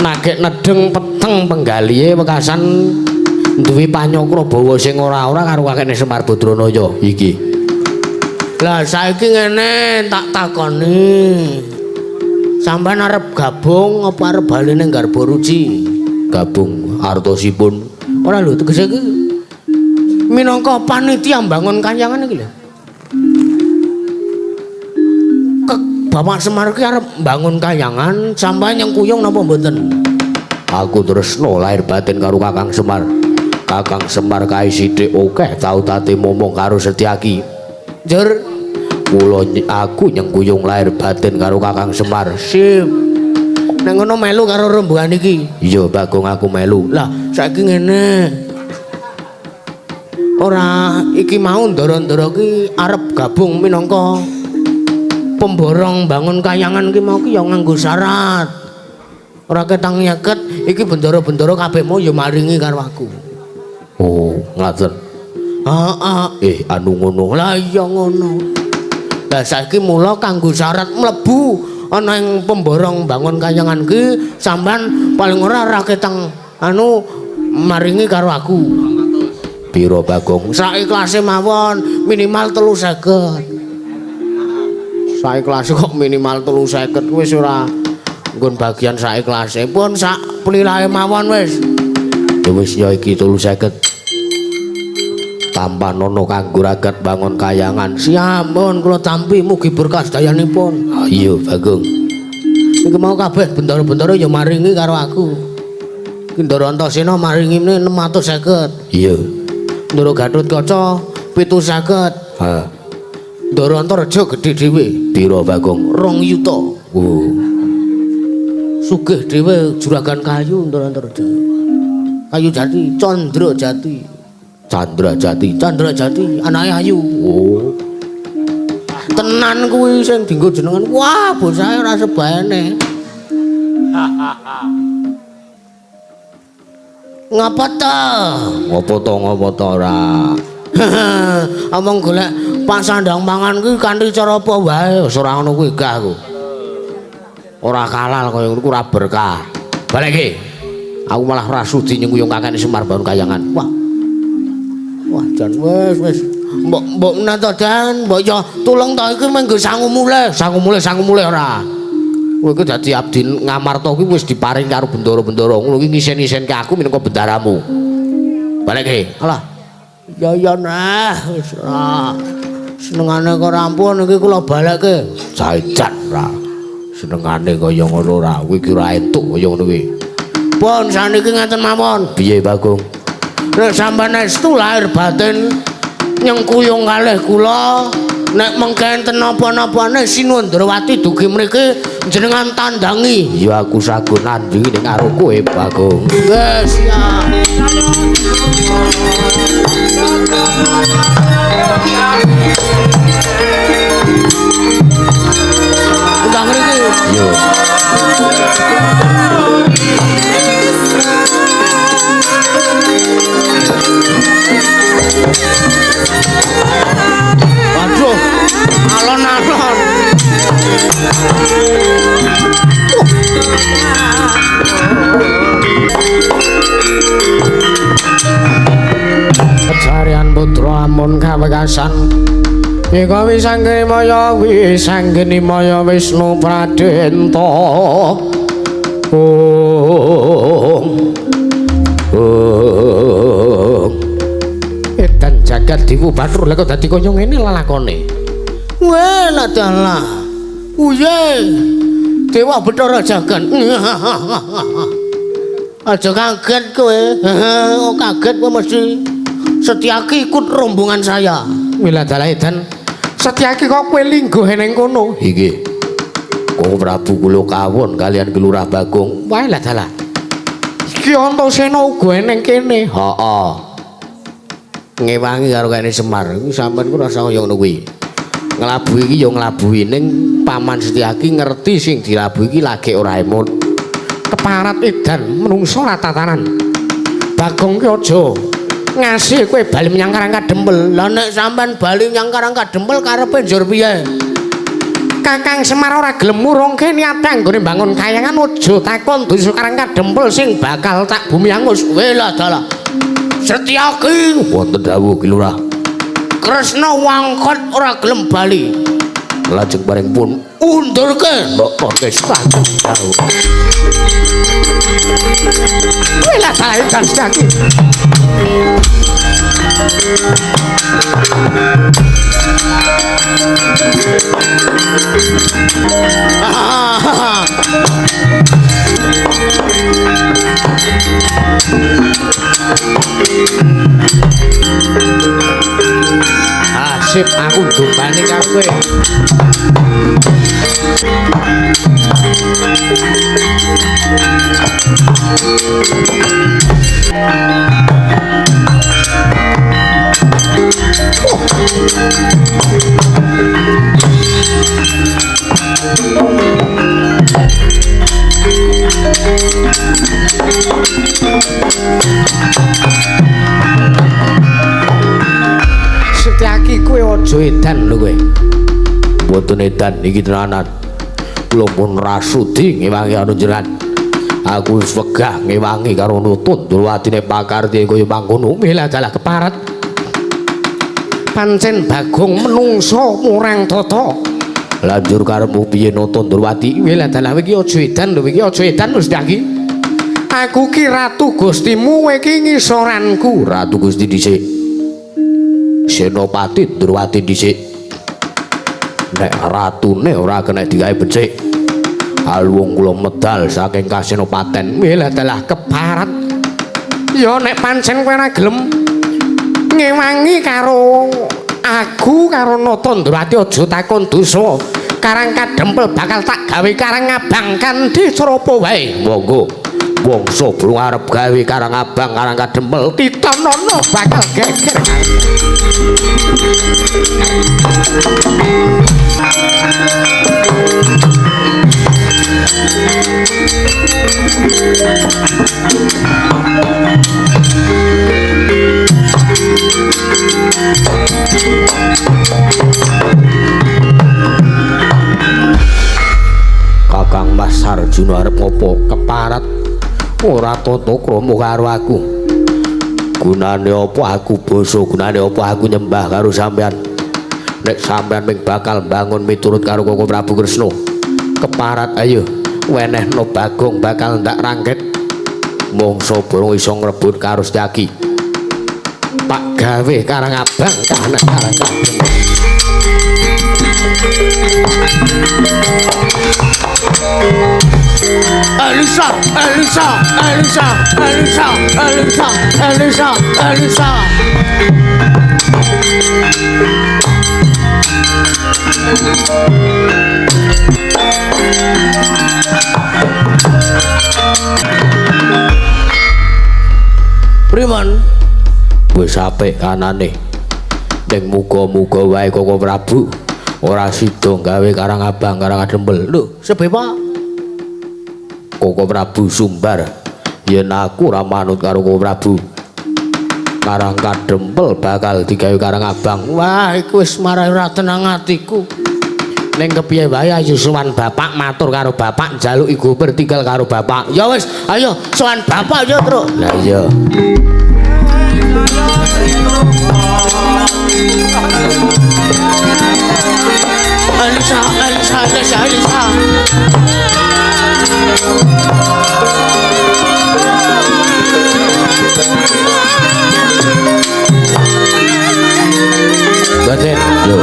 Nagek nedeng peteng penggalihe wekasan duwe panyokra bawa sing ora-ora karo kakekne Semar Badranaya iki. Lah saiki ngene tak takoni. Sampeyan arep gabung apa arep bali ning Garba Ruci? Gabung artosipun. Ora lho tegese iki minangka panitia mbangun kayangan iki lho. Bapak Semar ki arep mbangun kayangan, sampeyan nyengkuyung napa mboten? Aku tresna lahir batin karo Kakang Semar. Kakang Semar kae sithik akeh tau tate momong karo Setyaki. Njur kula aku nyengkuyung lahir batin karo Kakang Semar. Sip. Nek ngono melu karo rombongan iki. Iya, Bagong aku melu. Lah, saiki ngene. Ora iki mau ndara-ndara ki arep gabung minangka Pemborong bangun kayangan ki mau ki ya nganggo syarat. Ora ketang nyeket iki bendara-bendara kabeh mau ya maringi karo aku. Oh, ngaten. Heeh. Anu ngono. Lah iya ngono. Lah saiki mula kanggo syarat mlebu ana ing pemborong bangun kayangan ki sampean paling ora ketang anu maringi karo aku. Piro Bagong? Saiklase mawon minimal 350. Saiklase kok minimal 350 wis ora nggon bagian saiklase pun sak plilahe mawon wis. Ya wis ya iki 350. Tampanono kanggo ragat bangun kayangan. Siap pun kula tampi mugi berkah sedayanipun. Iya Bagong. Iki mau kabeh bendara-bendara ya maringi karo aku. Ki Ndara Antasena maringi 650. Iya. Ndara Gatotkaca 750. Ha. Ndara Antareja gedhe dhewe. Piro Bagong? 2 yuta. Oh. Sugih dhewe juragan kayu Ndara Antareja. Kayu jati, Candra Jati. Candra Jati, Candra Jati anake ayu. Oh. Tenan kuwi sing dienggo jenengan. Wah, bocahe ora sebaene. Ngapa ta? Ngopo to ngopo to ora? Omong golek pak sandang mangan kuwi kanthi cara apa wae, wis ora ngono kuwi gah aku. Ora kalal kaya ngono ku ora berkah. Balik iki. Aku malah ora sudi nyengkuyung kakek Semar bangun kayangan. Wah. Wah, jan wis wis. Mbok mbok menawa to, Dan, mbok ya tulung to iki menggo sangu mulih, sangu mulih, sangu mulih ora. Kowe iki dadi abdi Ngamarta kuwi wis diparing karo bendara-bendara. Ngono iki ngisen-isenke aku minangka bendaramu. Balik iki. Alah. Ya ya nah, wis ora. Senengane kok rampun iki kula balekke. Jajan ora. Senengane kaya ngono ora. Kowe iki ora entuk kaya ngono kuwi. Pun saniki ngaten mawon. Piye, Bagong? Nek sampeyan estu lahir batin nyengkuyung kalih kula, nek mengke enten napa-napane Sinuwun Ndrawati dugi mriki jenengan tandangi. Ya aku sagun nandingi ning karo kowe, Bagong. Nggih, siap. Undang mriki. Yo. Waduh, alon-alon. Kejarian putra amun kawekasan. Ika wisanggeni maya wisanggeni maya Wisnu Pradenta. Om. Om. Edan jagat dewa Bathara lha kok dadi kaya ngene lalakone. Weh, ladalah. Uye. Dewa Bathara Jagan. Aja kaget kowe. Oh, kaget kowe mesti. Setyaki ikut rombongan saya. Wiladalah edan. Setyaki kok kowe lingguh ning kono? Inggih. Koko Prabu kula kawon kalian Ki Lurah Bagong. Wah, ladalah. Iki Antasena uga ning kene. Heeh. Ngewangi karo kene Semar. Iku sampean ku rasa kaya ngono kuwi. Nglabuhi iki ya nglabuhi ning Paman Setyaki ngerti sing dilabuhi iki lagi ora emut. Keparat edan menungso ora tatanan. Bagong ki aja ngasih kowe bali menyang Karang Kadempel. Lah nek sampean bali menyang Karang Kadempel karepe njur piye? Kakang Semar ora gelem murungke niate anggone bangun kayangan aja takon desa Karang Kadempel sing bakal tak bumi angus. Weh lah dalah. Setyaki wonten dawuh Ki Lurah. Kresna wangkot ora gelem bali. Lajeng bareng pun undurke mbok saking dawuh. Weh lah dalah edan Setyaki. Asip aku dombane karo kowe. Aja edan lho kowe. Mboten edan iki tenanan. Kula pun rasudi ngewangi anu jenengan. Aku wis wegah ngewangi karo Nata Ndorowatine pakarti kaya mangkono. Wilah dalah keparat. Pancen Bagong menungso murang tata. Lanjur karepmu piye Nata Ndorowati? Wilah dalah iki aja edan lho, iki aja edan wis ndaki. Aku ki ratu Gustimu, kowe ki ngisoranku. Ratu Gusti dhisik. Senopati Ndorowati dhisik. Nek ratune ora kena digawe becik. Aluwung kula medal saking Kasenopaten. Wilah dalah keparat. Ya nek pancen kowe ora gelem ngewangi karo aku karo Nata Ndorowati aja takon dosa. Karang Kadempel bakal tak gawe karang abang kanthi srapa wae. Monggo. Wangsa burung arep gawe karang abang karang kadempel titenono bakal geger. Kakang Mas Arjuna arep ngopo? Keparat. Ora tata krama karo aku. Gunane apa aku basa, gunane apa aku nyembah karo sampean? Nek sampean ming bakal mbangun miturut karo Koko Prabu Kresna. Keparat ayo wenehno Bagong bakal ndak rangket. Mongso burung iso ngrebut karo Setyaki. Tak gawe karang abang kahanan karang kabeh. Elisa, Elisa, Elisa, Elisa, Elisa, Elisa, Elisa. Priman? Wis apik kanane. Ning muga-muga wae Koko Prabu ora sida gawe karang abang karang kadempel. Lho, sebe Pak? Koko Prabu sumbar yen aku ora manut karo Koko Prabu. Karang kadempel bakal digawe karang abang. Wah, iku wis marai ora tenang atiku. Ning kepiye wae ayo sowan bapak matur karo bapak njaluk iku bertinggal karo bapak. Ya wis, ayo sowan bapak ya, Truk. Lah iya. Elisa, Elisa, Elisa, Elisa. Batin, yo.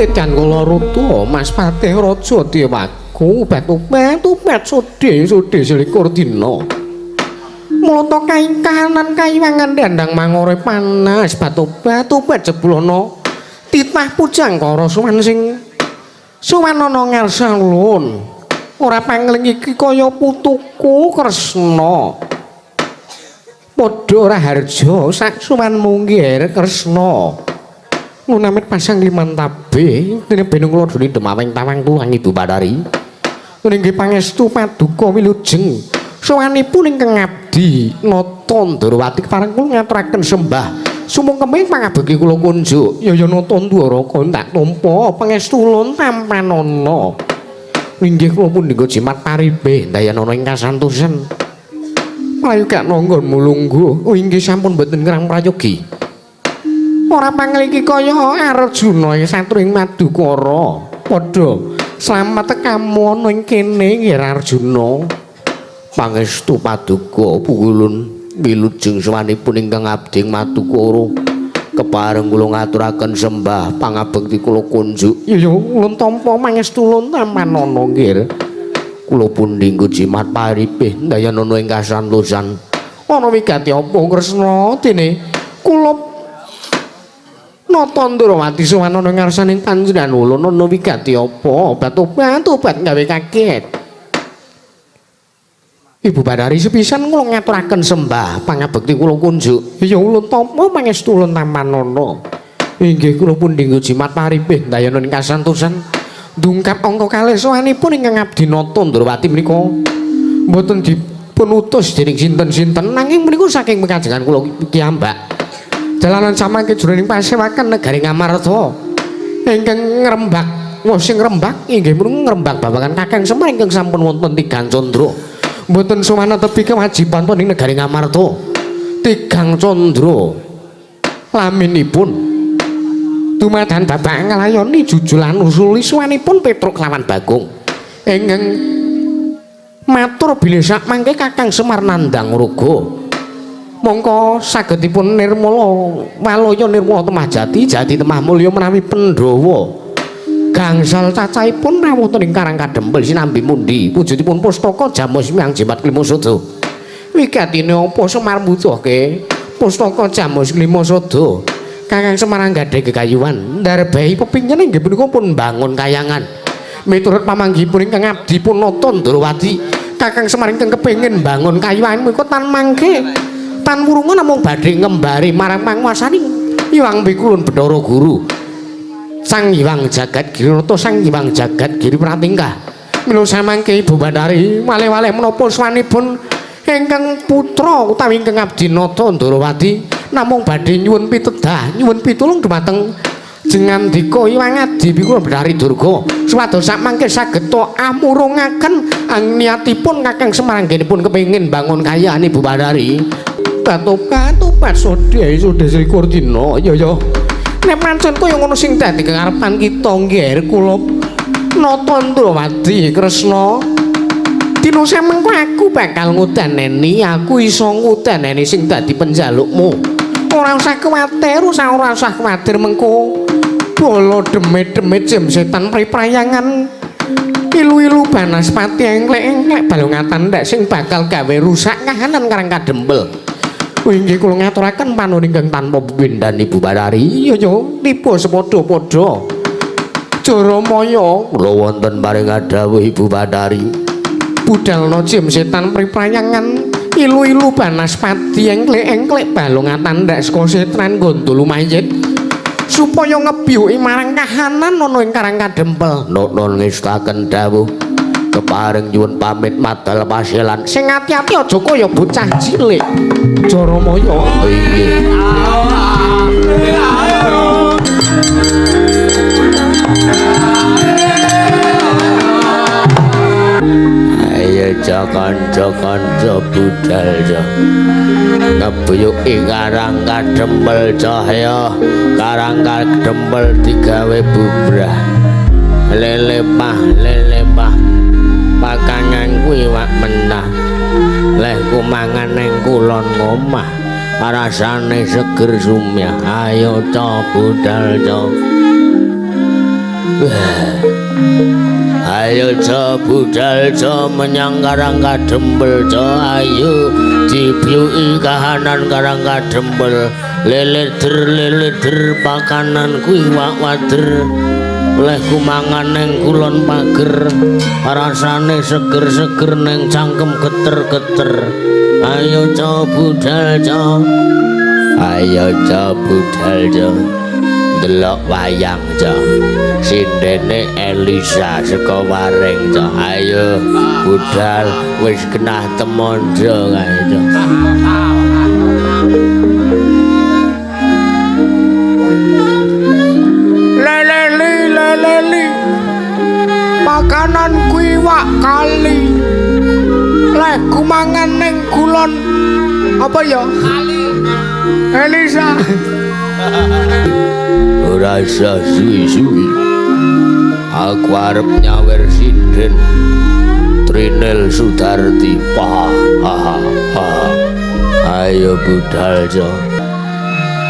Tedan kula rutu Mas Patih Raja Dewaku batu-batu sodhe sodhe selikur dina. Mulata kaingkanan kaiwangan dandang mangore panas batu-batu jeblana titah pujangkara suwan sing suwan ana ngarsa lun. Ora pangling iki kaya putuku Kresna. Padha raharja sak suwan munggir Kresna. Ngunamit pasang liman tabe dene benung kula dene demawing tawang tulang Ibu Bathari. Nggih pangestu paduka wilujeng sowanipun ingkang abdi Nata Ndorowati pareng kula ngaturaken sembah Sumungkeming pangabekti kula kunjuk. Ya ya nata Ndwaraka tak tampa pangestu ulun tampanana. Inggih kula pundhika jimat paribe ndayanana ing kasantosan. Mlayu gak nanggon mulungguh. Oh inggih sampun mboten ngrang prayogi. Ora pangliki kaya Arjuna ing satru ing Madukara. Padha slamet tekamu ana ing kene nggih Arjuna. Pangestu paduka pungulun wilujeng sowanipun ingkang abdi ing Madukara. Kepareng kula ngaturaken sembah pangabekti kula kunjuk. Ya ya ulun tampa pangestu ulun tampanana nggih. Kula pundi nggo jimat paripih ndayanana ing kasantosan. Ana wigati apa Kresna dene kula nata Ndrawati sowan ana ngarsaning panjenengan ulun ana wigati apa? Obat-obat gawe kaget. Ibu Bathari sepisan kula ngaturaken sembah pangabekti kula kunjuk. Ya ulun tampa pangestu ulun tampanana. Inggih kula pundi nggo jimat paripih ndayanana ing kasantosan. Dungkap angka kalih sowanipun ingkang abdi nata Ndrawati menika mboten dipun utus dening sinten-sinten nanging menika saking pekajengan kula piyambak. Jalanan samangke jroning pasewakan negari Ngamarta ingkang ngrembak sing ngrembak inggih menika ngrembak babagan Kakang Semar ingkang sampun wonten tigang candra. Mboten sowan tepi kewajiban pun ing negari Ngamarta. Tigang candra laminipun dumadan babak nglayoni jujulan usuli suwanipun Petruk lawan Bagong ingkang matur bilih sakmangke Kakang Semar nandhang raga mongko sagedipun nirmala walaya nirmala temah jati jati temah mulya menawi Pandhawa gangsal cacahipun rawuh ing Karang Kadempel sinambi mundi wujudipun pustaka Jamus Miang Jimat Klima Sada. Wigatine apa Semar mbutuhke pustaka Jamus Klima Sada? Kakang Semar anggadhahi gegayuhan ndarbahi pepinggen inggih punika pun bangun kayangan. Miturut pamanggihipun ingkang abdi pun nata Ndrawati, Kakang Semar ingkang kepengin bangun kayangan punika tan mangke tan wurunga namung badhe ngembari marang panguwasaning Hyang Pikulun Bathara Guru. Sang Hyang Jagat Girinata Sang Hyang Jagat Giri Pratingkah. Mila samangke Ibu Bathari waleh-waleh menapa swanipun ingkang putra utawi ingkang abdi nata Ndrawati namung badhe nyuwun pitedah, nyuwun pitulung dumateng Jengandika Hyang Adi Pikulun Bathari Durga supados samangke saged amurungaken niatipun Kakang Semar anggenipun kepengin bangun kayan Ibu Bathari. Batu-batu sodhe sodhe selikur dina ya ya. Nek pancen kaya ngono sing dadi kekarepan kita nggih kula nata Ndrawati Kresna. Dina samengko aku bakal ngudaneni, aku iso ngudaneni sing dadi penjalukmu. Ora usah kuwatir, ora usah kuwatir mengko bala demit-demit jim setan priprayangan ilu-ilu banaspati engklek-engklek balungatan ndek sing bakal gawe rusak kahanan Karang Kadempel. Inggih kula ngaturaken panuwun ingkang tanpa pepindhan Ibu Bathari. Ya ya tiba sepadha-padha. Jaramaya kula wonten paring dawuh Ibu Bathari. Budalna jim setan priprayangan ilu-ilu banaspati engklek-engklek balungatan ndek saka setan gondol mayit supaya ngebyuki marang kahanan ana ing Karang Kadempel. Nuwun ngestaken dawuh kepareng nyuwun pamit madal paselan. Sing ati-ati aja kaya bocah cilik. Jaramaya. Inggih. Ayo kanca-kanca budal ja. Ngebuyuki Karang Kadempel cahya, Karang Kadempel digawe bubrah. Lelepah lelepah pakangan kuwi wak menah. Leh ku mangan ning kulon omah, rasane seger sumyah. Ayo ca budal ca. Ayo ca budal ca menyang Karang Kadempel ca. Ayo dibyuki kahanan Karang Kadempel. Leleder leleder pakanan kuwi wak wader. Leh ku mangan ning kulon pager, rasane seger-seger ning cangkem geter-geter. Ayo ca budal ca. Ayo ca budal ca. Delok wayang ca. Sindene Elisa saka Waring ca. Ayo budal wis genah temondro kae ca. Panganan kuwi wak kali. Lek ku mangan ning kulon apa ya? Kali. Elisa. Ora usah suwi-suwi. Aku arep nyawer sinden Trinil Sudarti. Ha ha ha. Ayo budal, Cok.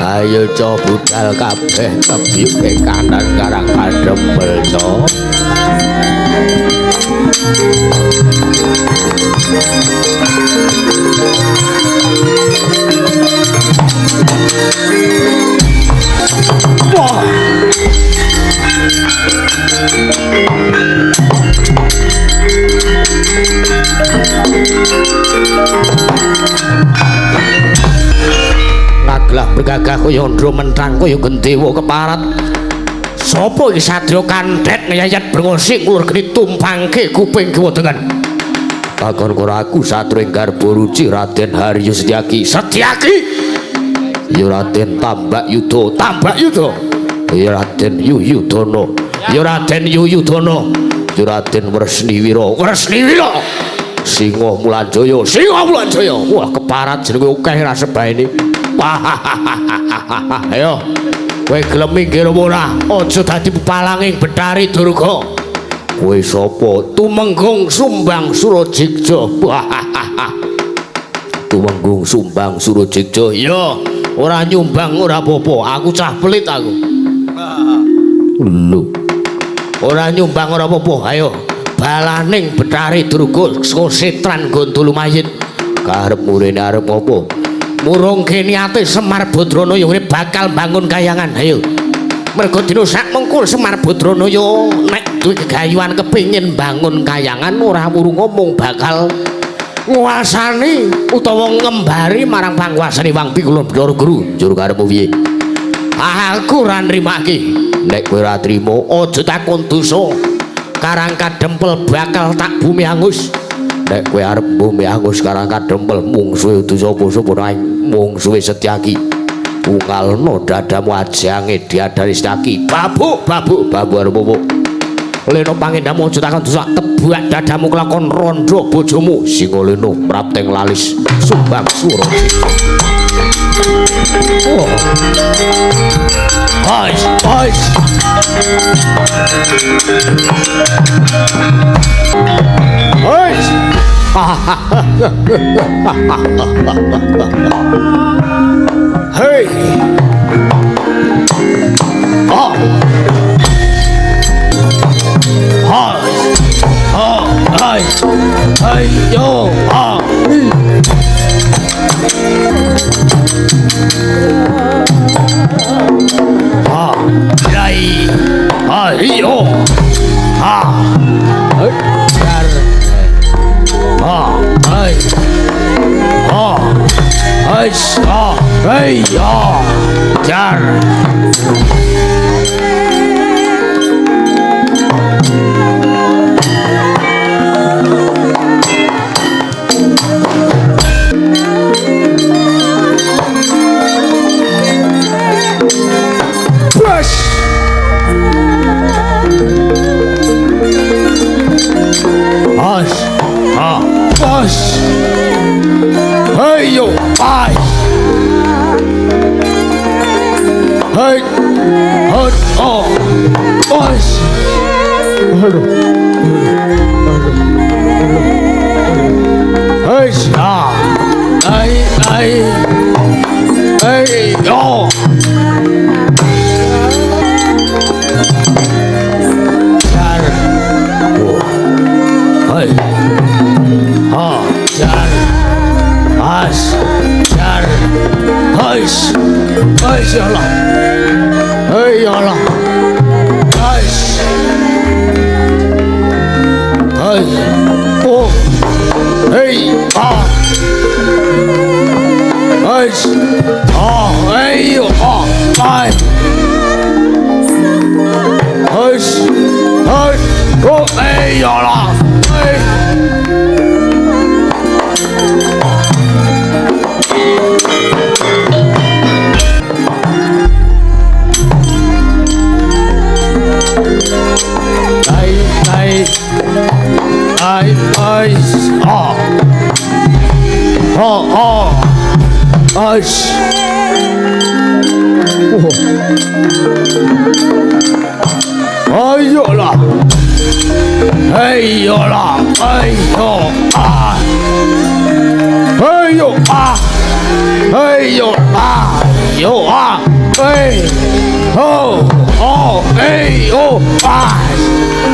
Ayo Cok budal kabeh tebyuke kanan Karang Kadempel, Cok. Wah. Ngaglah bergagah kaya ndro menthang kaya gendewa keparat. Sapa iki sadya kandhet ngeyayat brengosi ngulur geni tumpangke kuping kiwa tengen. Takon karo aku satria garba ruci Raden Haryo Setyaki. Setyaki. Ya Raden Tambak Yuda, Tambak Yuda. Ya Raden Yuyudana. Ya Raden Yuyudana. Ya Raden Wresniwira, Wresniwira. Singa Mulanjaya, Singa Mulanjaya. Wah, keparat jenenge akeh ra sebaene. Ayo. Kowe gelem minggir apa ora? Aja dadi pepalanging Bethari Durga. Kowe sapa? Tumenggung Sumbang Surajigja. Tumenggung Sumbang Surajigja. Ya, ora nyumbang ora apa-apa. Aku cah pelit aku. Lho. Ora nyumbang ora apa-apa. Ayo, balaning Bethari Durga saka setran Gondol Mayit. Karep murene arep apa? Murungke niate Semar Badranaya ngene bakal bangun kayangan. Ayo. Mergo dina sak mengko Semar Badranaya nek duwe gegayuhan kepengin bangun kayangan ora wuru ngomong bakal nguasani utawa ngembari marang panguasane Wang Pikulun Bathara Guru. Njur karepmu piye? Aku ora nrimake. Nek kowe ora trima aja takon dosa. Karang Kadempel bakal tak bumi angus. Nek kowe arep bumi angus Karang Kadempel mungsuhe udu sapa-sapa naing mungsuhe Setyaki. Ungalno dadamu ajange diadari Setyaki. Babuk babuk babu arep opo? Leno pangendamu aja takon dosa tebak dadamu kelakon rondo bojomu. Singa Leno prapteng lalis Sumbang Surajigja. Oh. Oi, oi. Oi. Hei. Oh. Ha. Ha. Hai. Hai yo. Ha. Ha. Yai. Ha yo. Ha. Jar. Ha. Hai. Ha. Hai. Ha. Hei yo. Jar. Bos. Ha. Bos. Hey yo. Ai. Hey. Hot. Oh. Bos. Aduh. Aduh. Hey. Ah. Ai ai. Hey yo. Jar. Oh. Hey. Ha. Jar. As. Jar. Hais. Hais ya Allah. Hei ya Allah. Hais. Hei. Oh. Hei. Ah. Hais. Ah. Hei. Ah. Hai. Hais. Hei. Oh. Hei ya Allah. Hei. Hai. Hai. Ais. Ah. Ah ah. Ais. Oh. Ayolah. Ayolah. Ayo. Ah. Ayo ah. Ayo ah. Yo ah. Hey. Ho. Oh. Hey. Oh. Ah.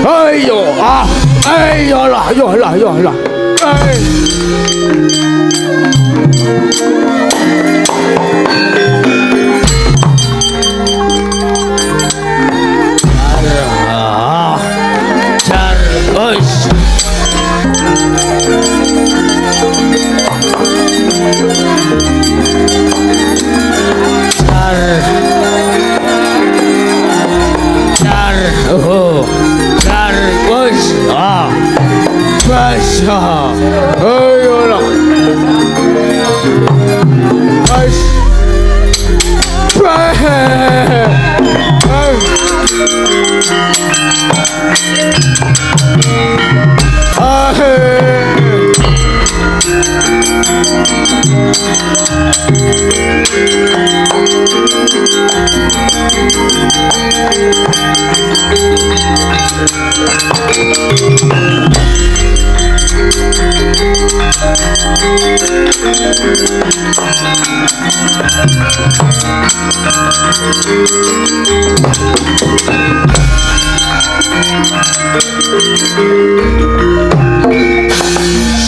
Ayo ah. Ayolah. Yolah. Yolah. Hey.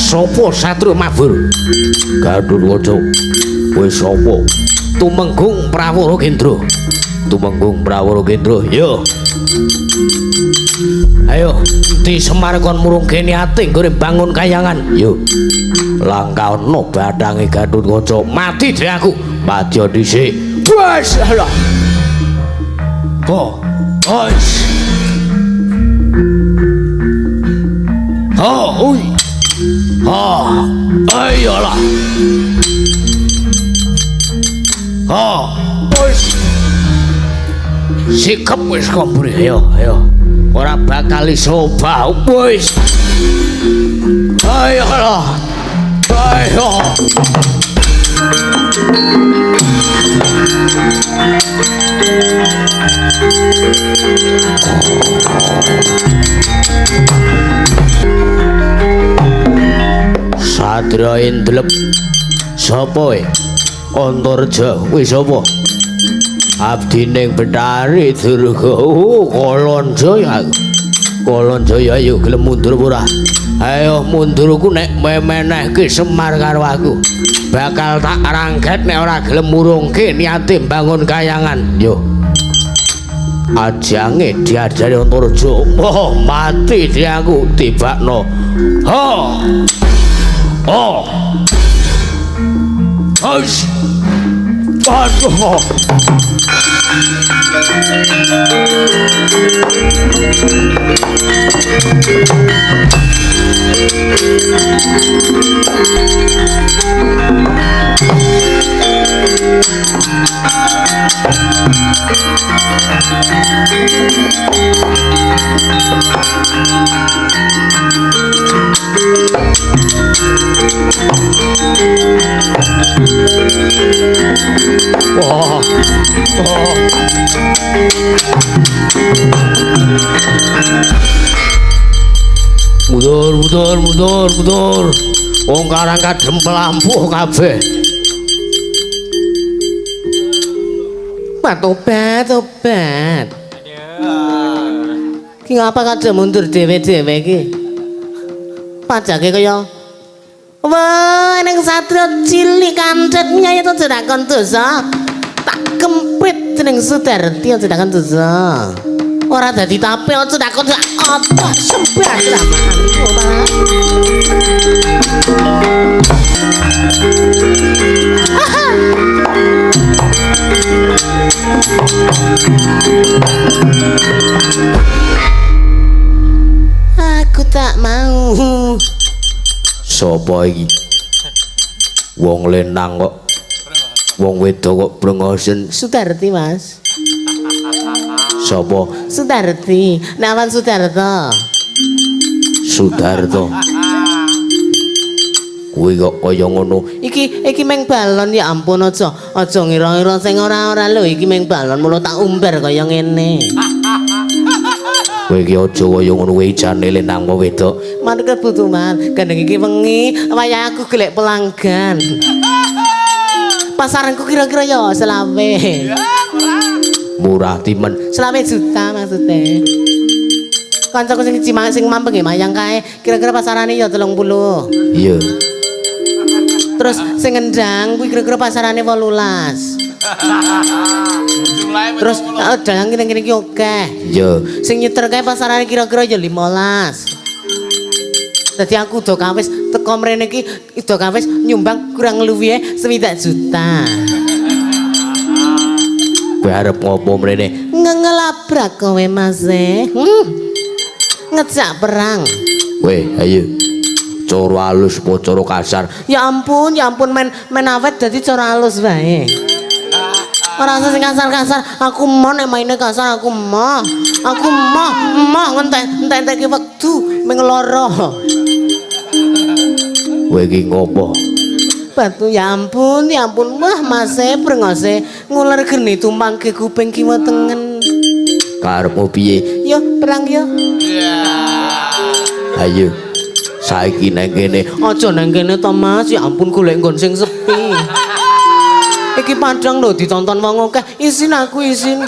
Sopo Satrio Mabur? Gathotkaca. Kowe sapa? Tumenggung Prawara Kendra. Tumenggung Prawara Kendra. Yo. Ayo, di Semar kon murungke niate nggone bangun kayangan. Yo. Langka ana bathange Gathotkaca. Mati dhewe aku. Mati dhisik. Wes lah. Oh. Wes. Oh, ui. Ah, ayolah. Ah, wis. Sikep wis kombure, ayo, ayo. Ora bakal iso obah wis. Ayolah. Ayo. Satria Indelep. Sapa e? Antarja. Kuwi sapa? Abdining Bethari Durga. Oh, Kalanjaya. Kalanjaya ayo gelem mundur ora? Ayo mundur ku nek memenehke Semar karo aku. Bakal tak rangket nek ora gelem murungke niate bangun kayangan. Yo. Ajange diajari Antarja. Oh, mati dia aku tibakno. Ha. Oh. Hush. Aduh. Wah. Oh. Mundur, mundur, mundur, mundur. Wong karang kadhem pelampuh kabeh. Obat, obat. Ki ngapa kadhem mundur dhewe-dhewe iki? Pajake kaya wah, ning satria cilik kancet nyai to jerakon dosa. Tak kempit jeneng Sudarti aja takon dosa. Ora dadi tape aja takon otak sembah dramaanku malah. Aku tak mau. Sapa iki? Wong lenang kok. Wong wedok kok brengosen. Sudarti, Mas. Sapa? Sudarti, Nawan Sudarto. Sudarto. Kuwi kok kaya ngono. Iki meng balon ya ampun aja aja ngira-ngira sing ora-ora lho iki meng balon mulo tak umbar kaya ngene. Kowe iki aja kaya ngono kuwi jane lenang wedok. Manut kebutuhan, gandeng iki wengi wayah aku golek pelanggan. Pasaranku kira-kira ya selawe. Murah timen. 25 juta maksudnya. Kancaku sing cimak sing mampeng mayang kae kira-kira pasarane ya 30. Iya. Terus sing ngendang kuwi kira-kira pasarane 18. Terus dalang kene-kene iki akeh. Iya. Sing nyeter kae pasarane kira-kira ya 15. Dadi aku udah kawis teko mrene iki udah kawis nyumbang kurang luwihe 60 juta. Kowe arep ngopo mrene? Ngelabrak kowe Mas. Ngejak perang. Weh, ayo. Cara halus apa cara kasar? Ya ampun men awet dadi cara halus wae. Ora usah sing kasar-kasar, aku moh nek maine kasar aku moh. Aku moh, moh entek-entekke wektu meng lara. Kowe iki ngopo? Batu ya ampun wah mase brengose nguler geni tumpang ke kuping kiwa tengen. Karepmu piye? Yo perang yo. Ayo. Saiki nang kene. Aja nang kene to Mas, ya ampun golek nggon sing sepi. Iki padang lho ditonton wong akeh. Isin aku isin.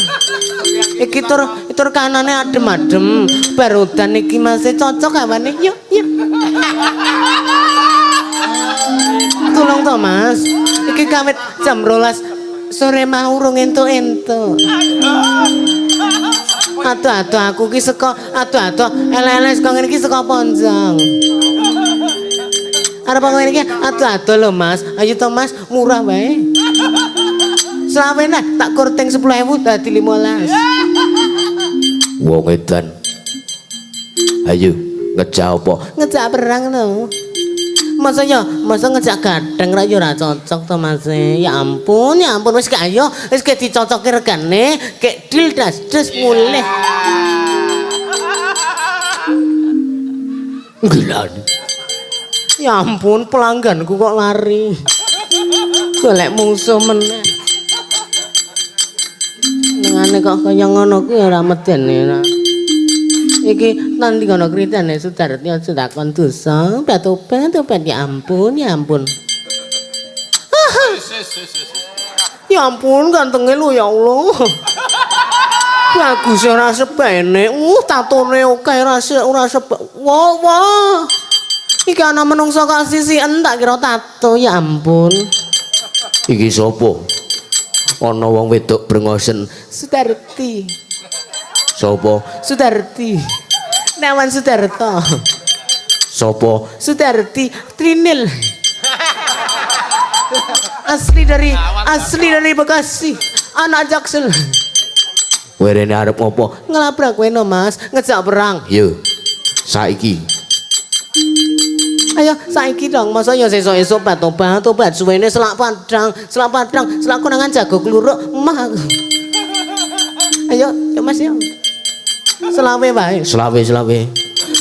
Iki tur kanane adem-adem. Bar udan iki Mas cocok awane. Yuk, yuk. Tolong to Mas. Iki kawit jam 12 sore mau urung entuk-entuk. Aduh-aduh aku ki saka aduh-aduh elek-elek saka ngene iki saka Ponjong. Arep ngene iki aduh-aduh lho Mas. Ayo to Mas, murah wae. Selawe nah tak korting 10.000 dadi 15. Wong edan. Ayo ngejak apa? Ngejak perang to. Masa ya, masa ngejak gadeng ra ya ora cocok to Mas. Ya ampun wis gak ayo, wis gak dicocoki regane, gek deal das des mulih. Gila. Ya ampun, pelangganku kok lari. Golek mungsuh meneh. Nengane kok kaya ngono kuwi ora medeni ora. Iki nanti kono kritane Sudarti aja takon dosa, obat-obat ya ampun, ya ampun. Ya ampun gantenge lho ya Allah. Bagus ora sebene. Tatone akeh ora sebe. Wah, wah. Iki ana menungso kok sisiken tak kira tato ya ampun. Iki sapa? Ana wong wedok brengosen. Sudarti. Sopo? Sudarti. Nawan Sudarto. Sopo? Sudarti Trinil. Asli dari Bekasi. Anak Jaksel. Werene arep ngopo? Ngelabrak kowe no Mas, ngejak perang. Yo. Saiki. Ayo saiki dong, masa ya sesuk-esuk obat-obat suwene selak padang, selak konangan jago kluruk, mah. Ayo, yo Mas yo. Selawe wae. Selawe.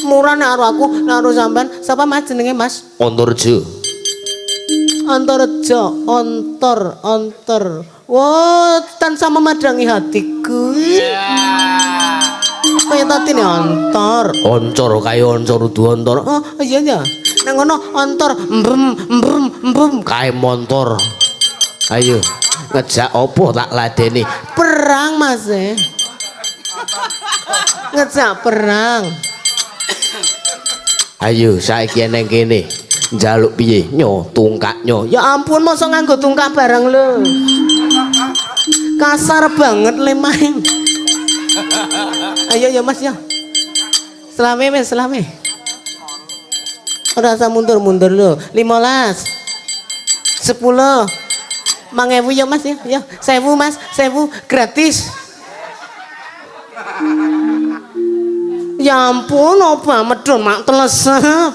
Murah nek karo aku, nek karo sampean, sapa Mas jenenge Mas? Ontorjo. Ontorjo, ontor. Wah, tansah memadangi hatiku. Kaya tadi nih ontor. Oncor kaya oncor udu ontor. Oh, iya ya. Nang ngono ontor, mbrem mbrem mbrem kae montor. Ayo, ngejak opo tak ladeni? Perang Mas. Ngejak perang. Ayo saiki nang kene. Njaluk piye? Nyo tungkak nyo. Ya ampun mosok nganggo tungkak bareng lho. Kasar banget le main. Ayo ya Mas ya. Selame wis selame. Ora usah mundur-mundur lho. 15. 10. 5.000 ya Mas ya. Ya, 1.000 Mas, 1.000 gratis. Ya ampun, opo medun mak telesep.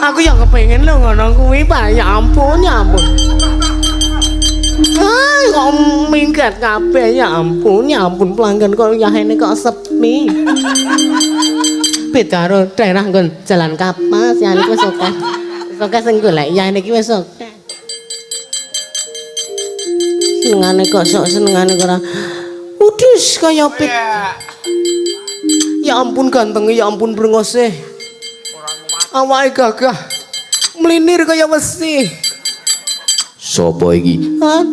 Aku yang kepengen lho ngono kuwi, Pak. Ya ampun, ya ampun. Ay, kok minggat kabeh ya ampun pelanggan kok yahene kok sepi. Beda karo daerah nggon Jalan Kapas, ya niku wis akeh. Wis akeh sing golek ya niki wis akeh. Senengane kok sok senengane ora. Udus kaya pit. Ya ampun gantenge, ya ampun brengose. Awake gagah. Mlinir kaya wesi. Sopo iki? Hah?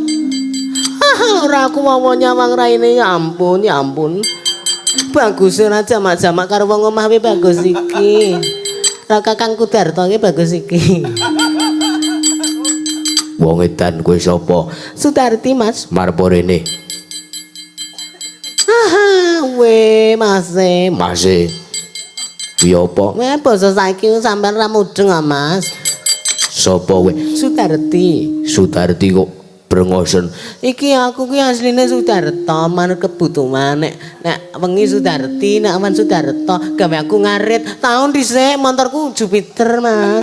Ora aku wawa nyawang raine, ya ampun, ya ampun. Bagus ora jamak-jamak karo wong omah kuwi bagus iki. Ra Kakang Kudarto iki bagus iki. Wong edan kowe sapa? Sudarti, Mas. Marpo rene. We, Mas. Mase. Kuwi apa? We basa saiki sampean ra mudeng ah, Mas. Sapa kowe? Sudarti. Sudarti kok brengosen. Iki aku ki asline Sudarto manut kebutuhan nek nek wengi Sudarti, nek awan Sudarto gawe aku ngarit. Tahun dhisik montorku Jupiter, Mas.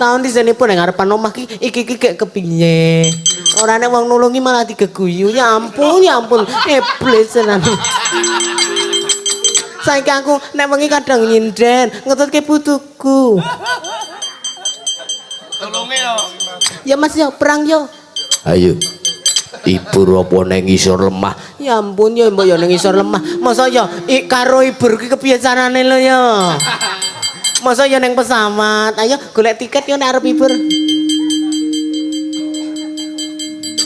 Tahun dhisik pun ning ngarepan omah ki iki ki gek kepiye. Ora nek wong nulungi malah digeguyu. Ya ampun, ya ampun. Iblis tenan. Saiki aku nek wengi kadang nyinden, ngetutke putuku. Tulunge yo. Ya Mas yo perang yo. Ayo. Ibur apa nang ngisor lemah? Ya ampun ya mbok yo ning ngisor lemah. Masa ya karo ibur ki kepiye carane lho ya? Masa ya ning pesawat. Ayo golek tiket yo nek arep ibur.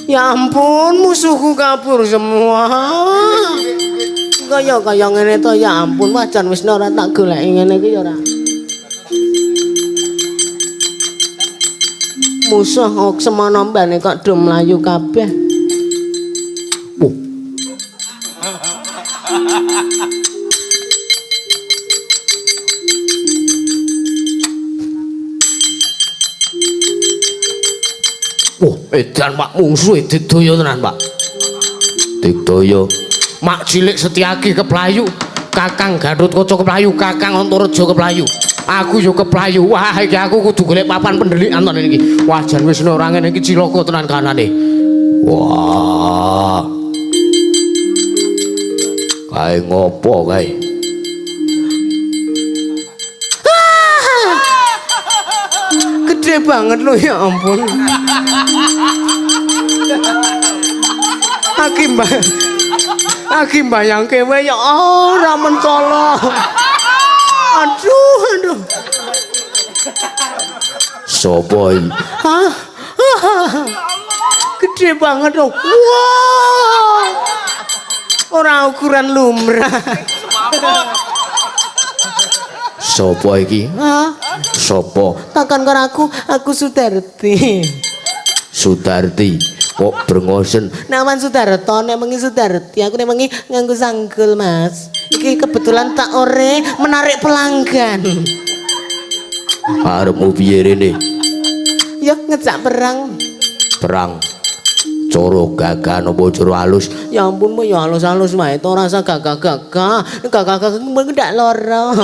Ya ampun musuhku kabur semua. Kaya kaya ngene to ya ampun wah jan wis ora tak goleki ngene iki ya ora. Musuh kok semono mbane kok do mlayu kabeh. Oh, edan Pak mungsuhe didaya tenan, Pak. Didaya. Mak cilik Setyaki keplayu, Kakang Gathotkaca keplayu, Kakang Antareja keplayu. Aku yo keplayu. Wah, iki aku kudu golek papan pendelikan tenan iki. Wah, jan wis ora ngene iki cilaka tenan kanane. Wah. Kae ngopo kae? Gede banget lho ya ampun. Aki mbayangke wae ya ora mentolo. Aduh, aduh. Sopo iki? Hah? Gede banget lho. Wah. Ora ukuran lumrah. Sopo iki? Hah? Sopo? Takon karo aku, aku Sudarti. Sudarti kok brengosen. Nawan Sudarto, nek wengi Sudarti, aku nek wengi nganggo sanggul, Mas. Iki kebetulan tak ore menarik pelanggan. Arepmu piye rene? Ya ngejak perang. Perang. Cara gagah napa cara halus? Ya ampun, ya halus-halus wae to ora usah gagah-gagah. Gagah-gagah ndak lara.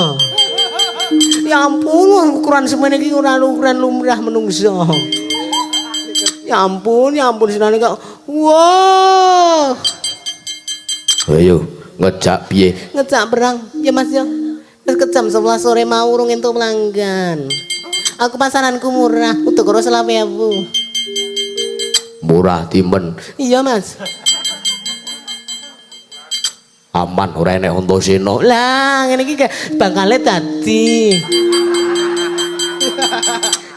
Ya ampun, ukuran semene iki ora ukuran lumrah menungso. Ya ampun sinane kok. Wah. Ayo ngejak piye? Ngejak perang. Ya Mas ya. Wis ke jam 11 sore mau urung entuk pelanggan. Aku pasaranku murah, utuk karo 25.000. Murah timen. Iya, Mas. Aman ora enek Antasena. Lah, ngene iki bangkale dadi.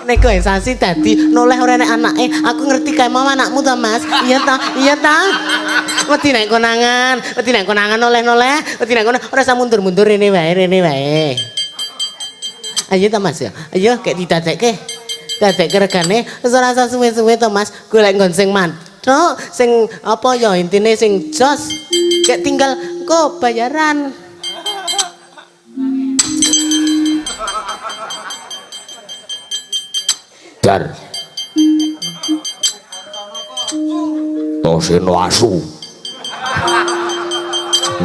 Negosiasi dadi noleh ora enek anake. Aku ngerti kae mau anakmu ta, Mas? Iya ta? Iya ta? Wedi nek konangan, wedi nek konangan noleh-noleh, wedi nek kono ora usah mundur-mundur rene wae, rene wae. Ayo ta, Mas ya. Ayo kek didadekke. Dadekke regane wis ora usah suwe-suwe to, Mas. Golek nggon sing manthuk, sing apa ya intine sing jos. Kek tinggal engko bayaran. Dar. Toseno asu.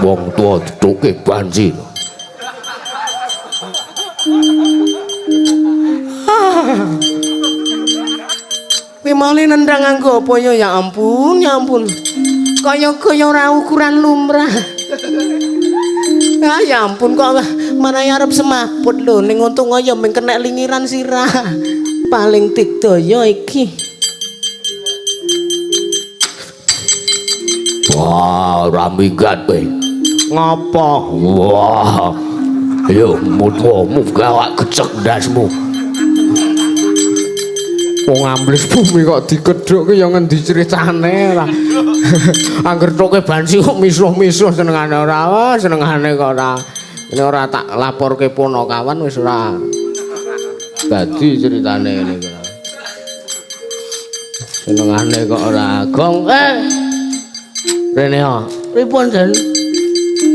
Wong tuwa dituke banji. Kuwi male nendang nganggo apa ya? Ya ampun, ya ampun. Kaya-kaya ora ukuran lumrah. Ah ya ampun kok Marai arep semaput lho ning untung ya mung kenek lingiran sirah. Paling digdaya iki. Wah, ora minggat kowe. Ngapa? Wah. Yo mutwa gawak gecek ndasmu. Wong amblis bumi kok dikedhuk ki ya ngendi critane ora. Angger toke bansi kok misuh-misuh senengane ora, wah senengane kok ora. Ini ora tak laporke ponokawan wis ora. Dadi ceritane ngene iki. Senengane kok ora gong. Rene ya. Pripun, Den?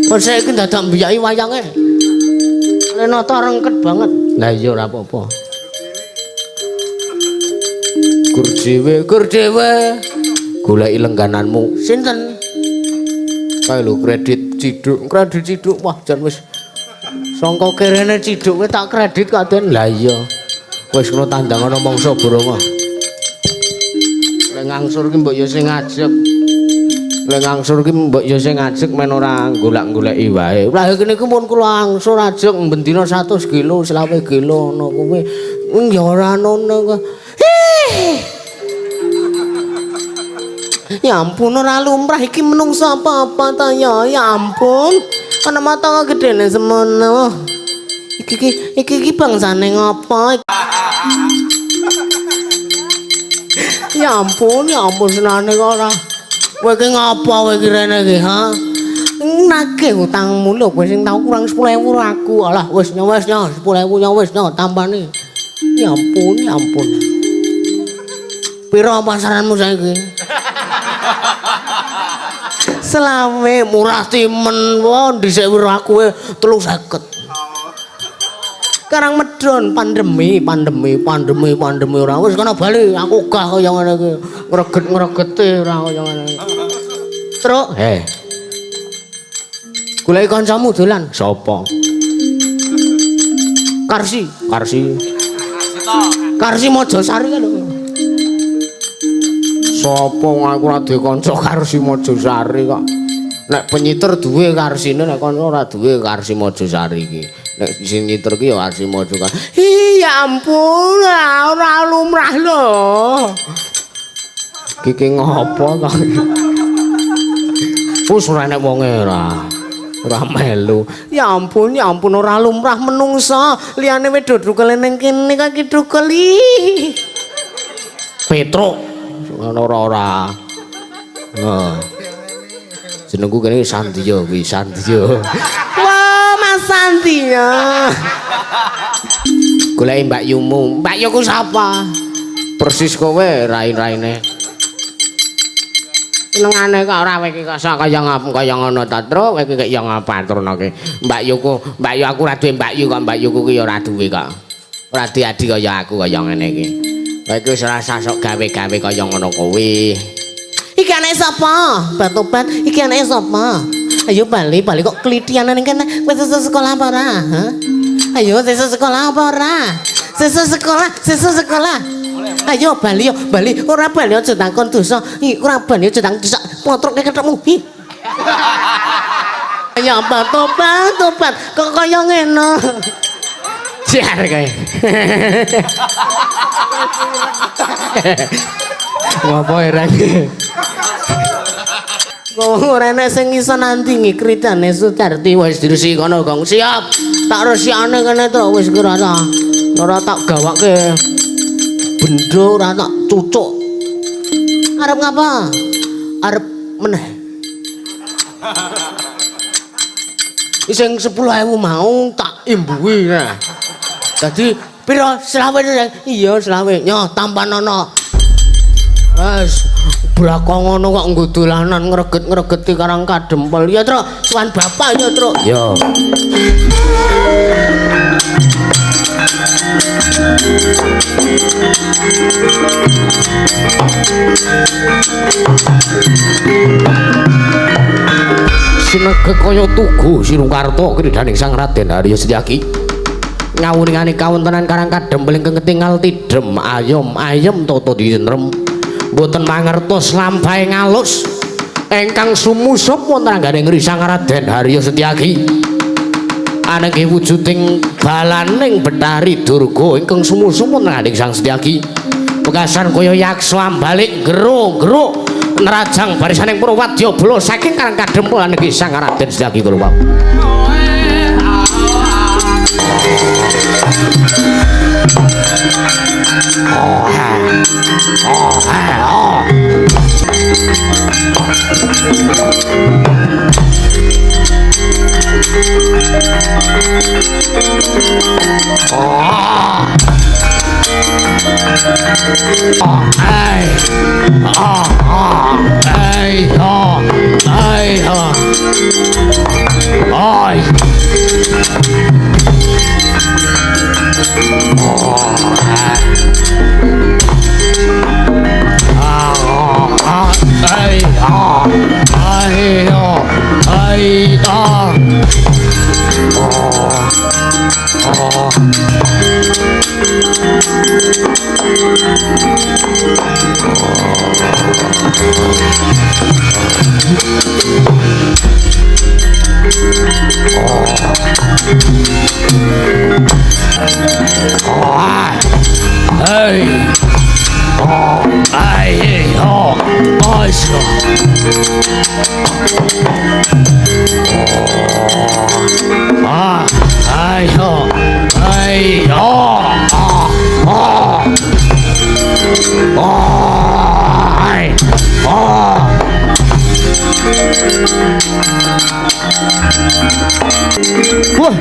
Kok saiki dadak mbiyaki wayange. Renata rengket banget. Lah iya ora apa-apa. Gur dhewe, gur dhewe. Goleki lenggananmu. Sinten? Kae lho kredit ciduk, kredit ciduk. Wah, jan wis sangka kerene ciduk kowe tak kredit kok, Den. Lah iya. Wis ngono tandang ana mangsa brama. Lek ngangsur ki mbok ya sing ngajeg. Lek ngangsur ki mbok ya sing ngajeg men ora golek-goleki wae. Lah kene iki pun kula angsur ajeg bendina 100 kilo, 20 kilo ngono kuwi. Ya ora ngono kok. Ya ampun ora lumrah iki menungso apa-apa ta ya. Ya ampun. Ana mata gedene semono. Iki iki bangsane ngopo? Ya ampun senane kok ora. Kowe iki ngopo kowe iki rene iki, ha? Nagih utangmu lho, kowe sing tau kurang 10.000 aku. Alah wis nyo wis nyo 10.000 nyo wis nyo tampane. Ya ampun, ya ampun. Piro pasaranmu saiki? Selawe murah timen. Wah, dhisik wiro aku 350. Karang medhon pandemi, pandemi, pandemi, pandemi ora wis kono bali aku gah kaya ngene iki. Ngreget-ngregete ora kaya ngene. Truk, heh. Goleki kancamu dolan. Sapa? Karsi, Karsi. Karsi Mojosari kan lho. Sapa aku ora duwe kanca Karsi Mojosari kok. Nek penyiter duwe Karsine, nek kanca ora duwe Karsi Mojosari iki. Nek sing nyiter ki ya Karsi Mojosari. Hi, ya ampun, ora lumrah lho. Iki ngopo kok? Wis ora enek wonge ora. Ora melu. Ya ampun ora lumrah menungso. Liyane wis do dukele ning kene kok iki dukeli. Petruk ngono ora ora. Heeh. Jenengku kene Sandiyo kuwi, Sandiyo. Wah, Mas Sandiyo. Goleki Mbak Yumu. Mbak Yuku sapa? Persis kowe rain-raine. Senengane kok ora kowe iki kok kaya ngapa kaya ngono ta, Truk? Kowe iki kaya ngapa turno ki? Mbak Yuku, Mbak Yu aku ora duwe Mbak Yu kok Mbak Yuku ki ya ora duwe kok. Ora diadi kaya aku kaya ngene iki. Kowe iki wis ora usah sok gawe-gawe kaya ngono kuwi. Iki anake sapa? Batobat, iki anake sapa? Ayo bali, bali kok klithian ning kene. Kowe sesuk sekolah apa ora? Hah? Ayo sesuk sekolah apa ora? Sesuk sekolah, sesuk sekolah. Ayo bali yo, bali. Ora bali aja takon dosa. Ora bali aja takon dosa. Potroke kethekmu. Hi. Ya batobat, tobat. Kok kaya ngene? Jar kae. Ngopo ereng? Kok ora enek sing iso nandingi kritane Sudarti wis diresiki kono, Gong. Siap. Tak resikane kene to wis ora ta. Ora tak gawake bendo ora tak cucuk. Arep ngapa? Arep meneh. Sing 10.000 mau tak imbuhi nah. Dadi pira selawe? Iya selawe. Nyo tampanono. Wes brako ngono kok nggo dolanan ngreget-ngregeti karang kadempel. Ya, Truk, suwan bapak ya, Truk. Ya. Sinegek kaya tugu Sirukarta kridhaning Sang Raden Harya Setyaki. Ngawuringane kawontenan karang kadempel ingkang ketingal tidhem ayom ayem tata dinrem. Mboten mangertos lampahe ngalus ingkang sumusup wonten anggane ngri Sang Raden Harya Setyaki. Anengge wujuding balaning Betari Durga ingkang sumusumun nandhing Sang Setyaki. Pekasan kaya yaksa ambalik gero-gero nerajang barisaning para wadyabala saking Karang Kadempel anengge Sang Raden Setyaki kula wau. Oh, oh, oh. Oh. Oh, ai. Oh, oh, ai, oh, ai, oh. Oi. Oh, ah, ai, ah, ai, oh, ai, ah. Oh, oh. Oh, hey. Oh, ai, oh, oh, ah, ai, oh, ai, oh, oh, oh, ai, oh. Wah.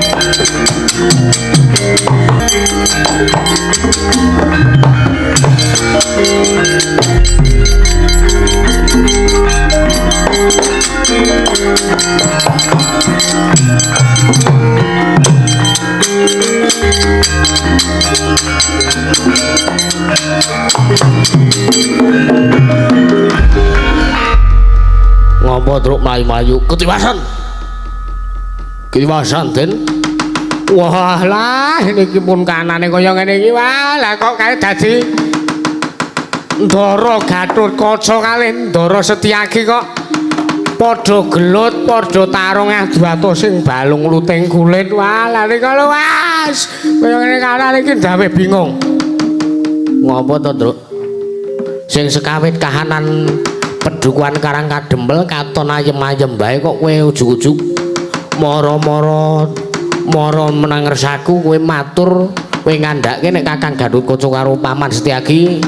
Ngopo truk mlayu-mlayu ketiwasan. Ketiwasan, Den. Wah lah niki pun kanane kaya ngene iki. Wah lah kok kae dadi Ndara Gatotkaca kalih Ndara Setyaki kok padha gelut, padha tarung adu atus sing balung luting kulit. Wah lah nika lho was. Kaya ngene kanane iki gawe bingung. Ngopo to, Truk? Sing sekawit kahanan pedukuhan Karang Kadempel katon ayem-ayem bae kok kowe ujug-ujug mara-mara mara menang resaku kowe matur kowe ngandhake nek Kakang Gatotkaca karo Paman Setyaki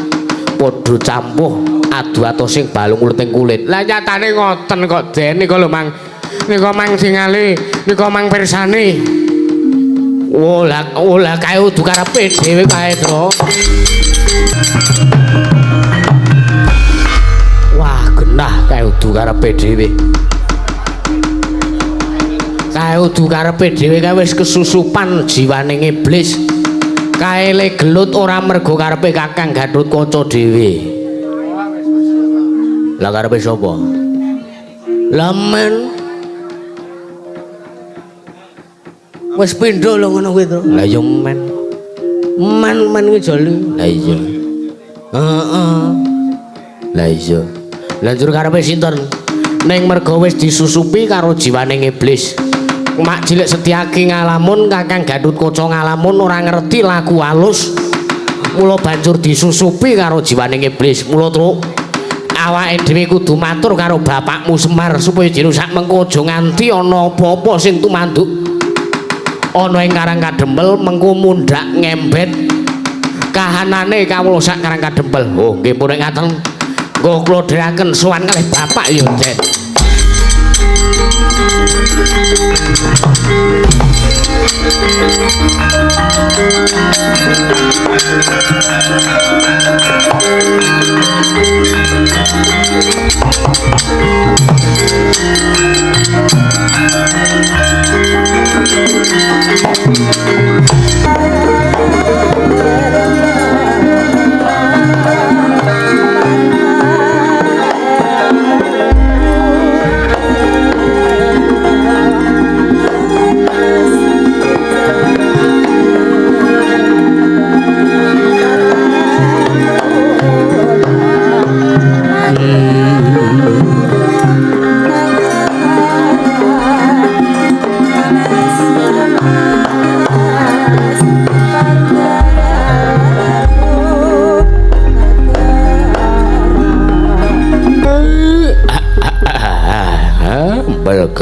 padha campuh adu atos sing balung luting kulit. Lah nyatane ngoten kok Den nika lho Mang. Nika Mang singali, nika Mang pirsani. Oh lah kae udu karepe dhewe kae, Tru. Wah, genah kae udu karepe dhewe. Kae udu karepe dhewe kae wis kesusupan jiwane iblis. Kae le gelut ora mergo karepe Kakang Gatotkaca dhewe. Lah karepe sapa? Lah men wis pindho lho ngono kuwi to. Lah ya men. Men kuwi joli. Lah iya. Heeh. Lah iya. Lah njur karepe sinten? Ning mergo wis disusupi karo jiwane iblis. Mak cilik Setyaki ngalamun, Kakang Gatotkaca ngalamun ora ngerti laku alus. Mula banjur disusupi karo jiwane iblis. Mula truk awake dhewe kudu matur karo bapakmu Semar supaya dina sak mengko aja nganti ana apa-apa sing tumanduk ana ing Karang Kadempel mengko mundhak ngembet kahanane kawula sak Karang Kadempel. Oh nggih pun ngaten. Nggo kula dherekaken sowan kalih bapak ya, Den.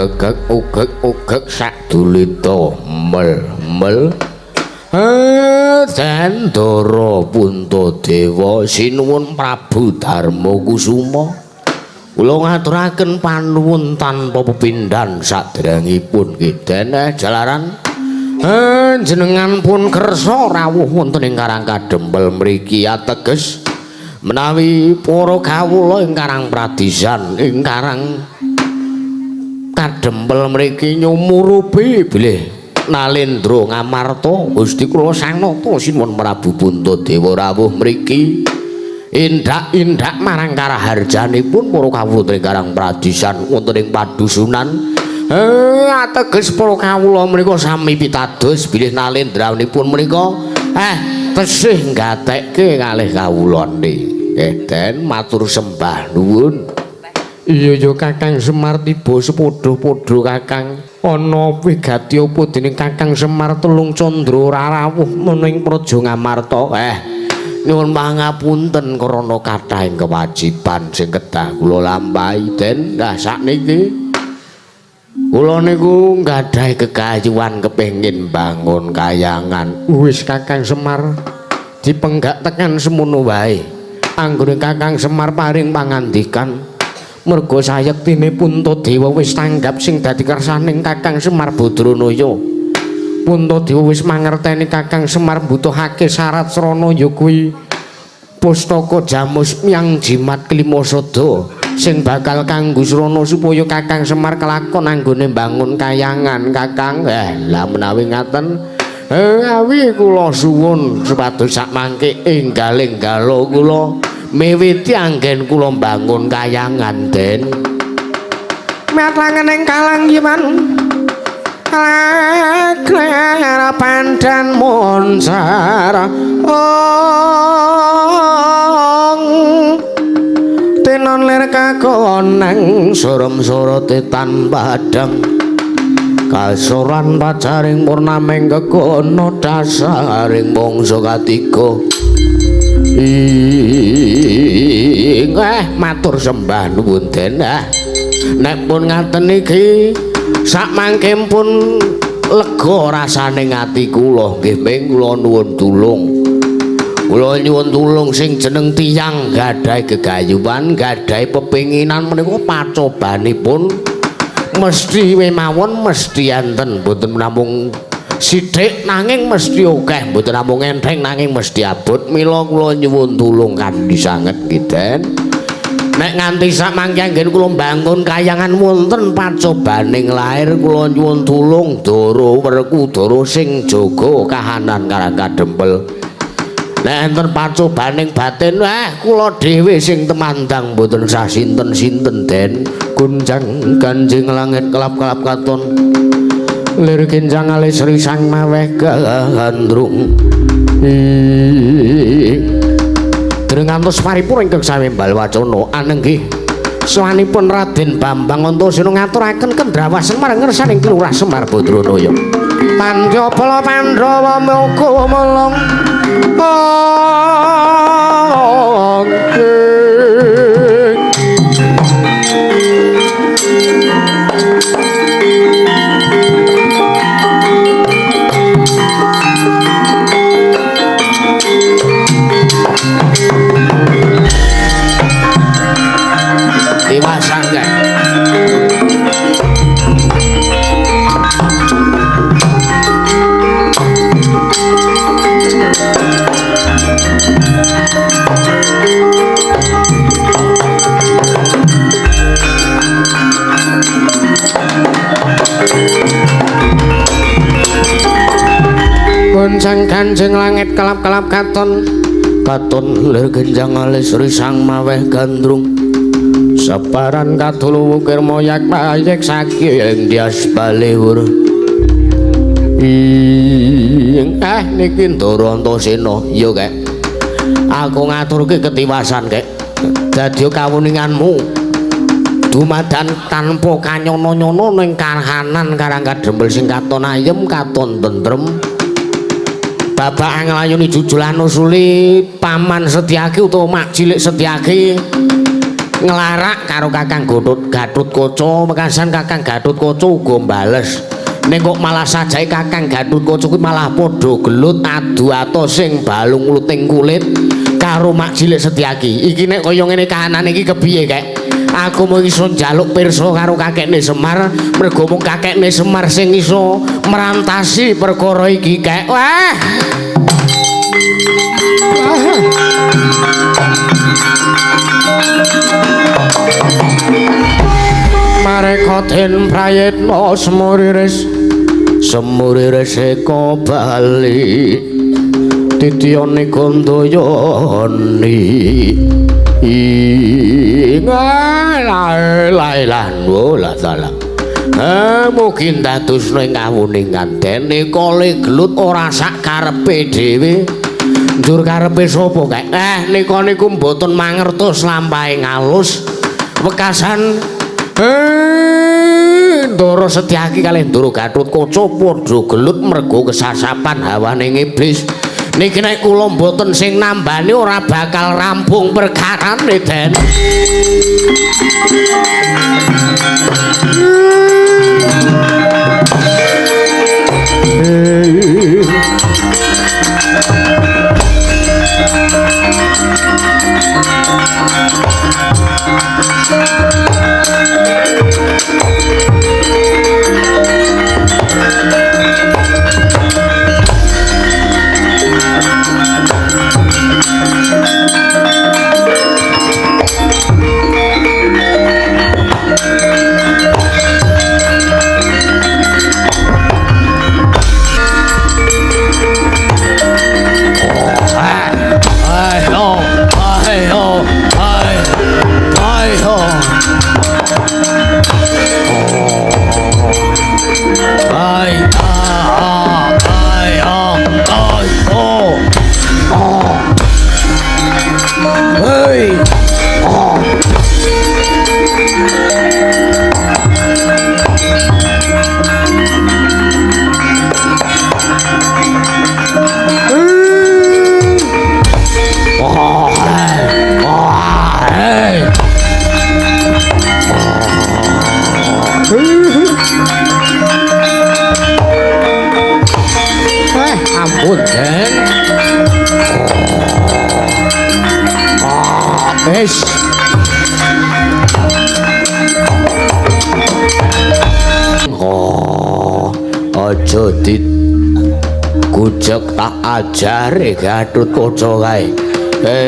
Ugeg ugeg ugeg sadulita mel mel. Dendara Puntadewa sinuwun Prabu Darma Kusuma. Kula ngaturaken panuwun tanpa pepindhan saderengipun nggih Den jalaran jenengan pun kersa rawuh wonten ing Karang Kadempel mriki ateges menawi para kawula ing Karang Pradisan ing Karang Kadempel mriki nyumurupi bilih Nalendra Ngamarta Gusti kula Sang Nata Sinuwun Prabu Puntadewa rawuh mriki indak-indak marang karaharjanipun para kawula ing Karang Pradisan wonten ing padusunan. Ateges para kawula menika sami pitados bilih nalendranipun menika tesih nggatekke kalih kawulane. Den matur sembah nuwun. Iya ya Kakang Semar tiba sepadha-padha Kakang. Ana wigati apa dening Kakang Semar Telung Candra ora rawuh mening Praja Ngamarta? Nyuwun pangapunten krana kathahing kewajiban sing kedah kula lampahi Den. Lah sakniki kula niku nggadahi kegayuhan kepengin bangun kayangan. Wis Kakang Semar dipenggak tekan semono wae. Anggone Kakang Semar paring pangandikan merga sayektine Puntadewa wis tanggap sing dadi kersaning Kakang Semar Badranaya. Puntadewa wis mangerteni Kakang Semar mbutuhake syarat srana ya kuwi pustaka Jamus Myang Jimat Klimasada sing bakal kanggo srana supaya Kakang Semar kelakon anggone mbangun kayangan Kakang. Lah menawi ngaten awi kula suwun supados sakmangke enggal-enggala kula miwiti anggen kula mbangun kayangan Den. Matlangen ing kalanggiman laklar pandan moncar ong tenon lir kakonang surem sorote tan padang kasoran pacaring purnaming kekono dasaring bangsa katiga. Matur sembah nuwun Den. Nek pun ngaten iki sakmangke pun lega rasane ati kula nggih ming kula nuwun tulung. Kula nyuwun tulung sing jeneng tiyang gadhahi gegayuhan, gadhahi pepinginan menika pacobanipun mesti mawon mesti enten, mboten namung sithik nanging mesti akeh, mboten namung entheng nanging mesti abot. Mila kula nyuwun tulung kanthi sanget nggih Den. Nek nganti sakmangke anggen kula mbangun kayangan wonten pacobaning lair kula nyuwun tulung Ndara Werkudara sing jaga kahanan Karang Kadempel. Nek enten pacobaning batin kula dhewe sing temandang mboten sah sinten-sinten Den. Gunjang ganjing langit kelap-kelap katon lir kinjang alis risang maweh gandrung. Dereng ngantos paripurna ingkang sawembal wacana anenggih sowanipun Raden Bambang Antasena ngaturaken kendrawasen marang ngersaning Lurah Semar Badranaya. Pandya bala Pandhawa muga melong Goncang ganjing langit kelap-kelap katon katon lir genjang alis risang maweh gandrung sebaran kadulu wukir moyak mayek saking dias balewur. Niki Ndara Antasena ya kek aku ngaturke ketiwasan kek dadi kawuninganmu dumadan tanpa kanyono-nyono ning kahanan Karang Kadempel sing katon ayem katon tentrem. Bapak nglayoni jujulan usuli paman Setyaki utawa mak cilik Setyaki Nglarak karo Kakang Gatotkaca, wekasan Kakang Gatotkaca uga bales. Ning kok malah sajae Kakang Gatotkaca kuwi malah padha gelut adu atos sing balung luting kulit karo Mak Cilik Setyaki. Iki nek kaya ngene kahanane iki kepiye, Kek? Aku mung iso njaluk pirsa karo kakekne Semar, mergo mung kakekne Semar sing iso merantasi perkara iki, Kek. Wah. Mareka den prayitna semuriris semuriris eka bali titiyane Gandayani ing la la la la. Mugi ndadosna ing kawuningan dene kale gelut ora sak karepe dhewe. Njur karepe sapa, Kek? Nika niku mboten mangertos lampahe ngalus. Wekasan Ndara Setyaki kalih Ndara Gatotkaca padha gelut mergo kesasapan hawane iblis. Niki nek kula mboten sing nambani ora bakal rampung perkarane, Den. Ampun, Den. Wis. Oh, aja digujek tak ajare Gatotkaca kae.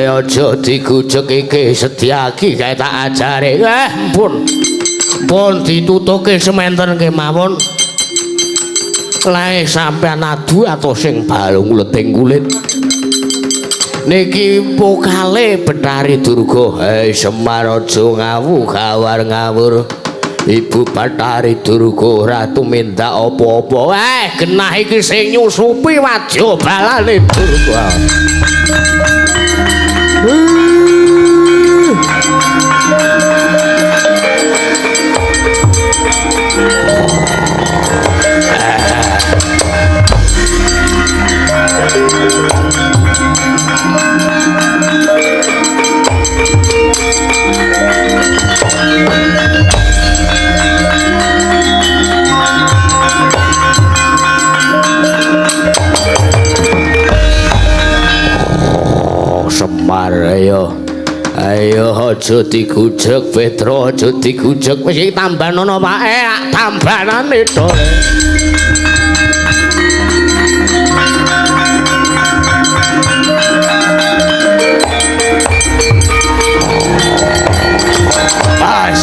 Aja digujek iki Setyaki kae tak ajare. Ampun. Pun ditutuke sementen kemawon. Lae sampean adu atau sing balung leting kulit. Niki pokale Bathari Durga. Hei Semar aja ngawu gawar ngawur. Ibu Bathari Durga ora tumindak apa-apa. Genah iki sing nyusupi wadya balane Durga. Oh, Semar ayo. Ayo aja digujek Petro, aja digujek. Wis iki tambanono Pak. Tambanane to. Pas.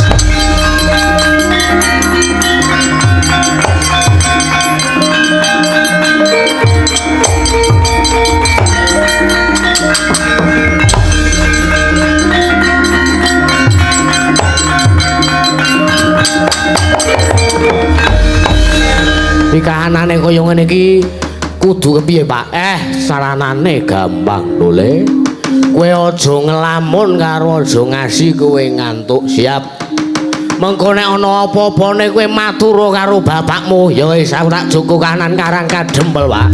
Iki kahanane kaya ngene iki kudu kepiye, Pak? Saranane gampang lho, Le. Kowe aja ngelamun karo aja ngasi kowe ngantuk, siap. Mengko nek ana apa-apane kowe matur karo bapakmu. Ya wis aku tak jogo kahanan karang kadempel, Pak.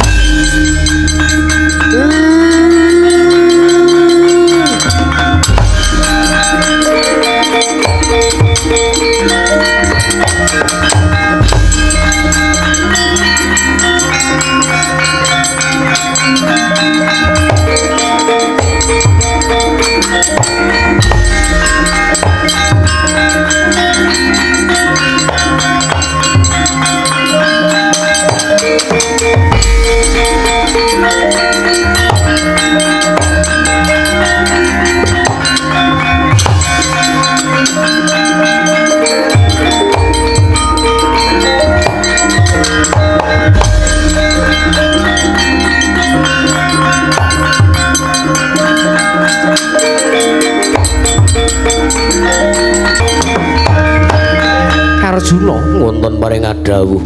Arjuna wonten paring adhawuh.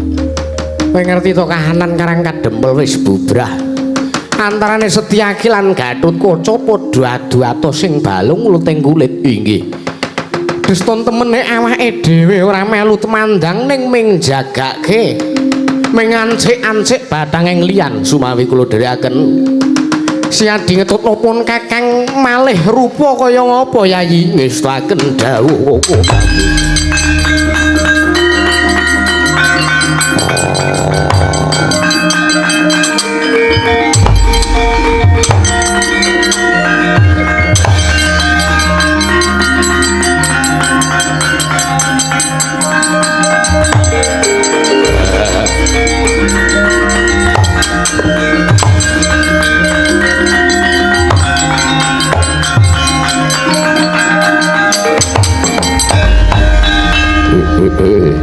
Kowe ngerti to kahanan Karang Kadempel wis bubrah. Antarane Setyaki lan Gathotkaca padha adu-atos sing balung luting kulit. Inggih. Deston temene awake dhewe ora melu temandang ning ming jagake. Ming ancik-ancik bathanging liyan sumawi kula dherekaken. Siadi ngetutno pun Kakang malih rupa kaya ngapa Yayi? Ngestaken dawuh koko.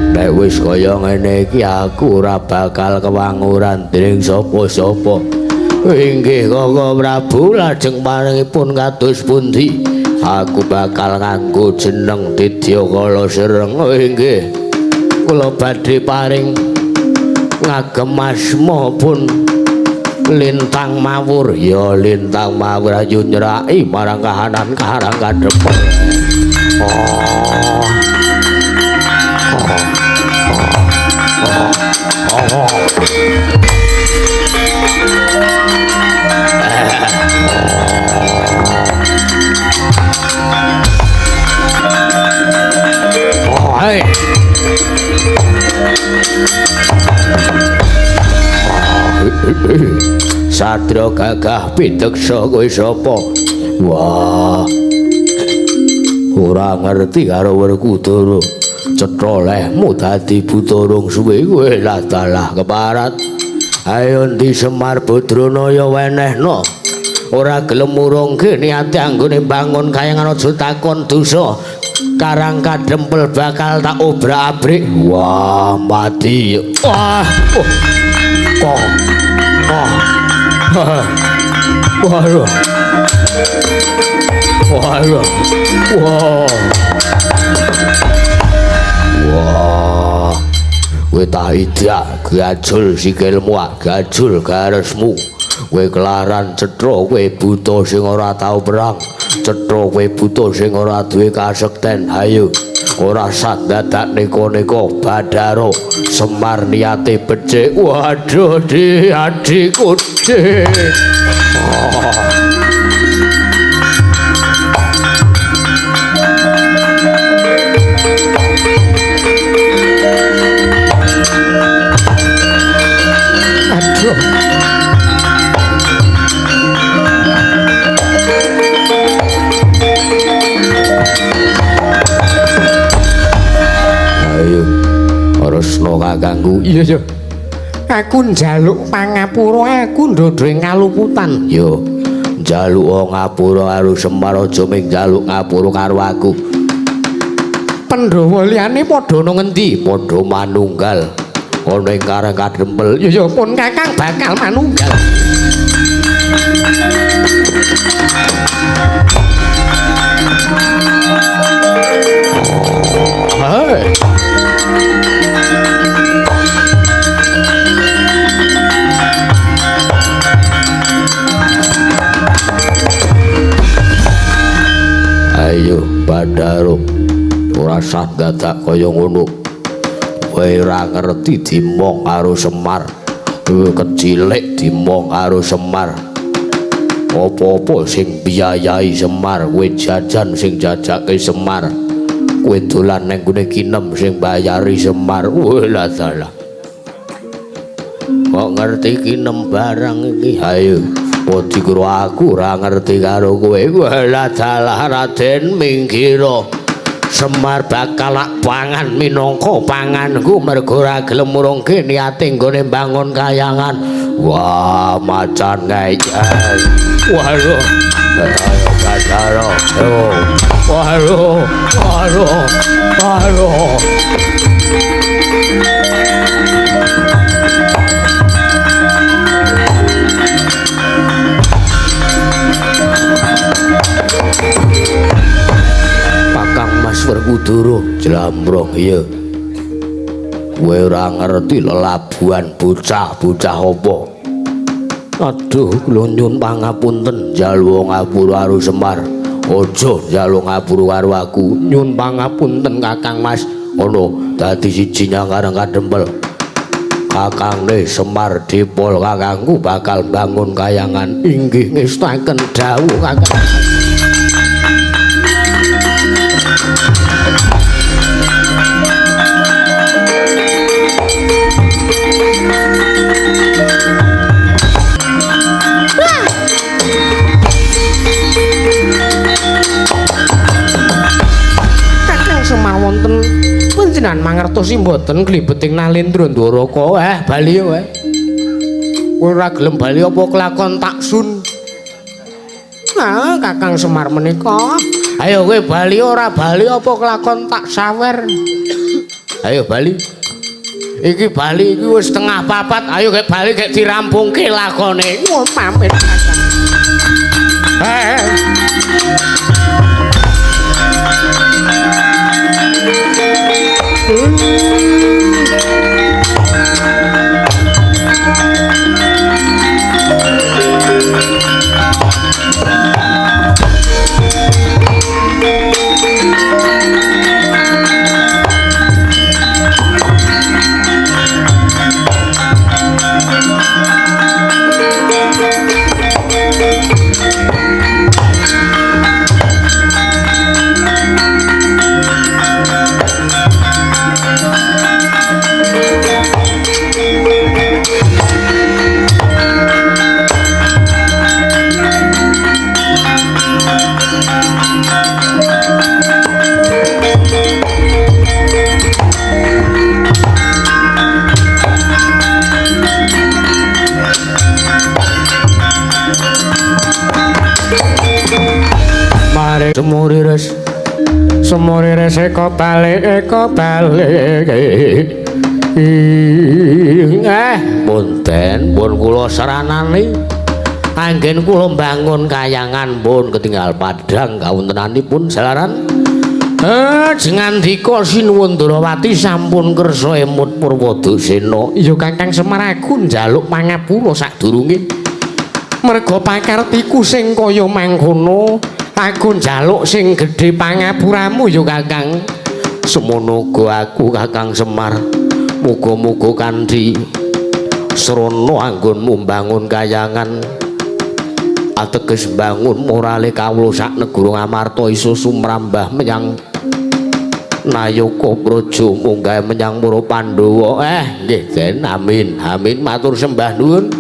Nek wis kaya ngene iki aku ora bakal kewanguran dening sapa-sapa. Inggih Kaka Prabu, lajeng paringipun kados pundi? Aku bakal nganggo jeneng Didyakala Sreng. Inggih. Kula badhe paring ngagem asma pun Lintang Mawur. Ya Lintang Mawur ayo nyraki marang kahanan Karang Kadempel. Oh. Satria gagah pideksa kowe sapa? Wah. Ora ngerti karo Werkudara. Cetha lehmu dadi buta rung suwe kowe lah dalah keparat. Ayo ndi Semar Badranaya wenehno. Ora gelem murungke niate anggone bangun kayangan aja takon dosa. Karang Kadempel bakal tak obrak-abrik. Wah, mati. Wah. Kok. Oh. Waduh. Waduh. Wah. Wah. Kowe tak idak gajul sikilmu, gajul garesmu. Kowe kelaran cetha, kowe buta sing ora tau perang. Cetha kowe buta sing ora duwe kasekten. Hayo. Ora sah dadak neka-neka Badara Semar niate becik. Waduh, di adikku. Oh. Aduh. Ayo, Resna kakangku. Iya, iya. Aku njaluk pangapura, aku ndodho ing kaluputan. Yo, njaluk ngapura karo Semar aja mung njaluk ngapura karo aku. Pandhawa liyane padha ana ngendi? Padha manunggal ana ing Karang Kadempel. Iya, iya, pun Kakang bakal manunggal. Oh, hey. Ayo Badara, ora sah dadak kaya ngono. Kowe ora ngerti dimong karo Semar. Kowe kecilik dimong karo Semar. Apa-apa sing biayai Semar, kowe jajan sing jajake Semar. Kowe dolan nang gone kinem sing bayari Semar. Wah lah dalah. Kok ngerti kinem barang iki? Ayo Wedi karo aku ora ngerti karo kowe. Walah dalah Raden mingkira. Semar bakal lak pangan minangka panganku mergo ora gelem murungke niate nggone mbangun kayangan. Wah, macan ngeyel. Waduh. Ayo Bathara. Waduh, waduh, waduh. Kakang Mas Werkudara jlambrong iya. Kowe ora ngerti lelabuhan bocah-bocah apa. Aduh, kula nyuwun pangapunten njaluk ngapura karo Semar. Aja njaluk ngapura karo aku. Nyuwun pangapunten Kakang Mas. Ngono, dadi siji nyang kadempel. Kakangne Semar Dipol kakangku bakal bangun kayangan. Inggih ngestaken dawuh Kakang. Kakang Semar wonten panjenengan mangertosi mboten glibeting Nalendra Ndoraka. Bali wae. Kowe ora gelem bali apa kelakon taksun? Nah, Kakang Semar menika. Ayo kowe bali ora bali apa kelakon tak sawer. Ayo bali. Iki bali iki wis 3:30. Ayo gek bali gek dirampungke lakone. Nyuwun pamit Kakang. Mare sumurires sumurires eko balik eko balik. Punten pun kula saranani anggen kula mbangun kayangan pun ketinggal padhang kawontenanipun jalaran. Jengandika Sinuwun Ndrawati sampun kersa emut Purwadasena. Ya Kakang Semar aku njaluk pangapura sadurunge. Merga pakartiku sing kaya mangkono, aku njaluk sing gedhe pangapuramu ya Kakang. Semono uga aku Kakang Semar. Muga-muga kanthi srana anggonmu mbangun kayangan ateges mbangun morale kawula sak negara Ngamarta iso sumrambah menyang Nayaka Praja munggah menyang para Pandhawa. Nggih Den, amin. Amin matur sembah nuwun.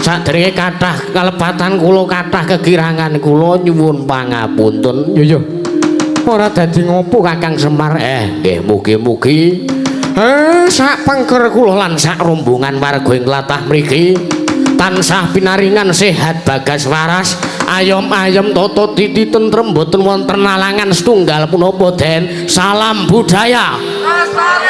Saderenge kathah kalepatan kula kathah kekirangan kula nyuwun pangapunten. Yo yo. Ora dadi ngopo Kakang Semar. Nggih mugi-mugi sak pengker kula lan sak rombongan warga ing tlatah mriki tansah pinaringan sehat bagas waras, ayom-ayem tata titi tentrem boten wonten alangan setunggal punapa Den. Salam budaya. Lestari.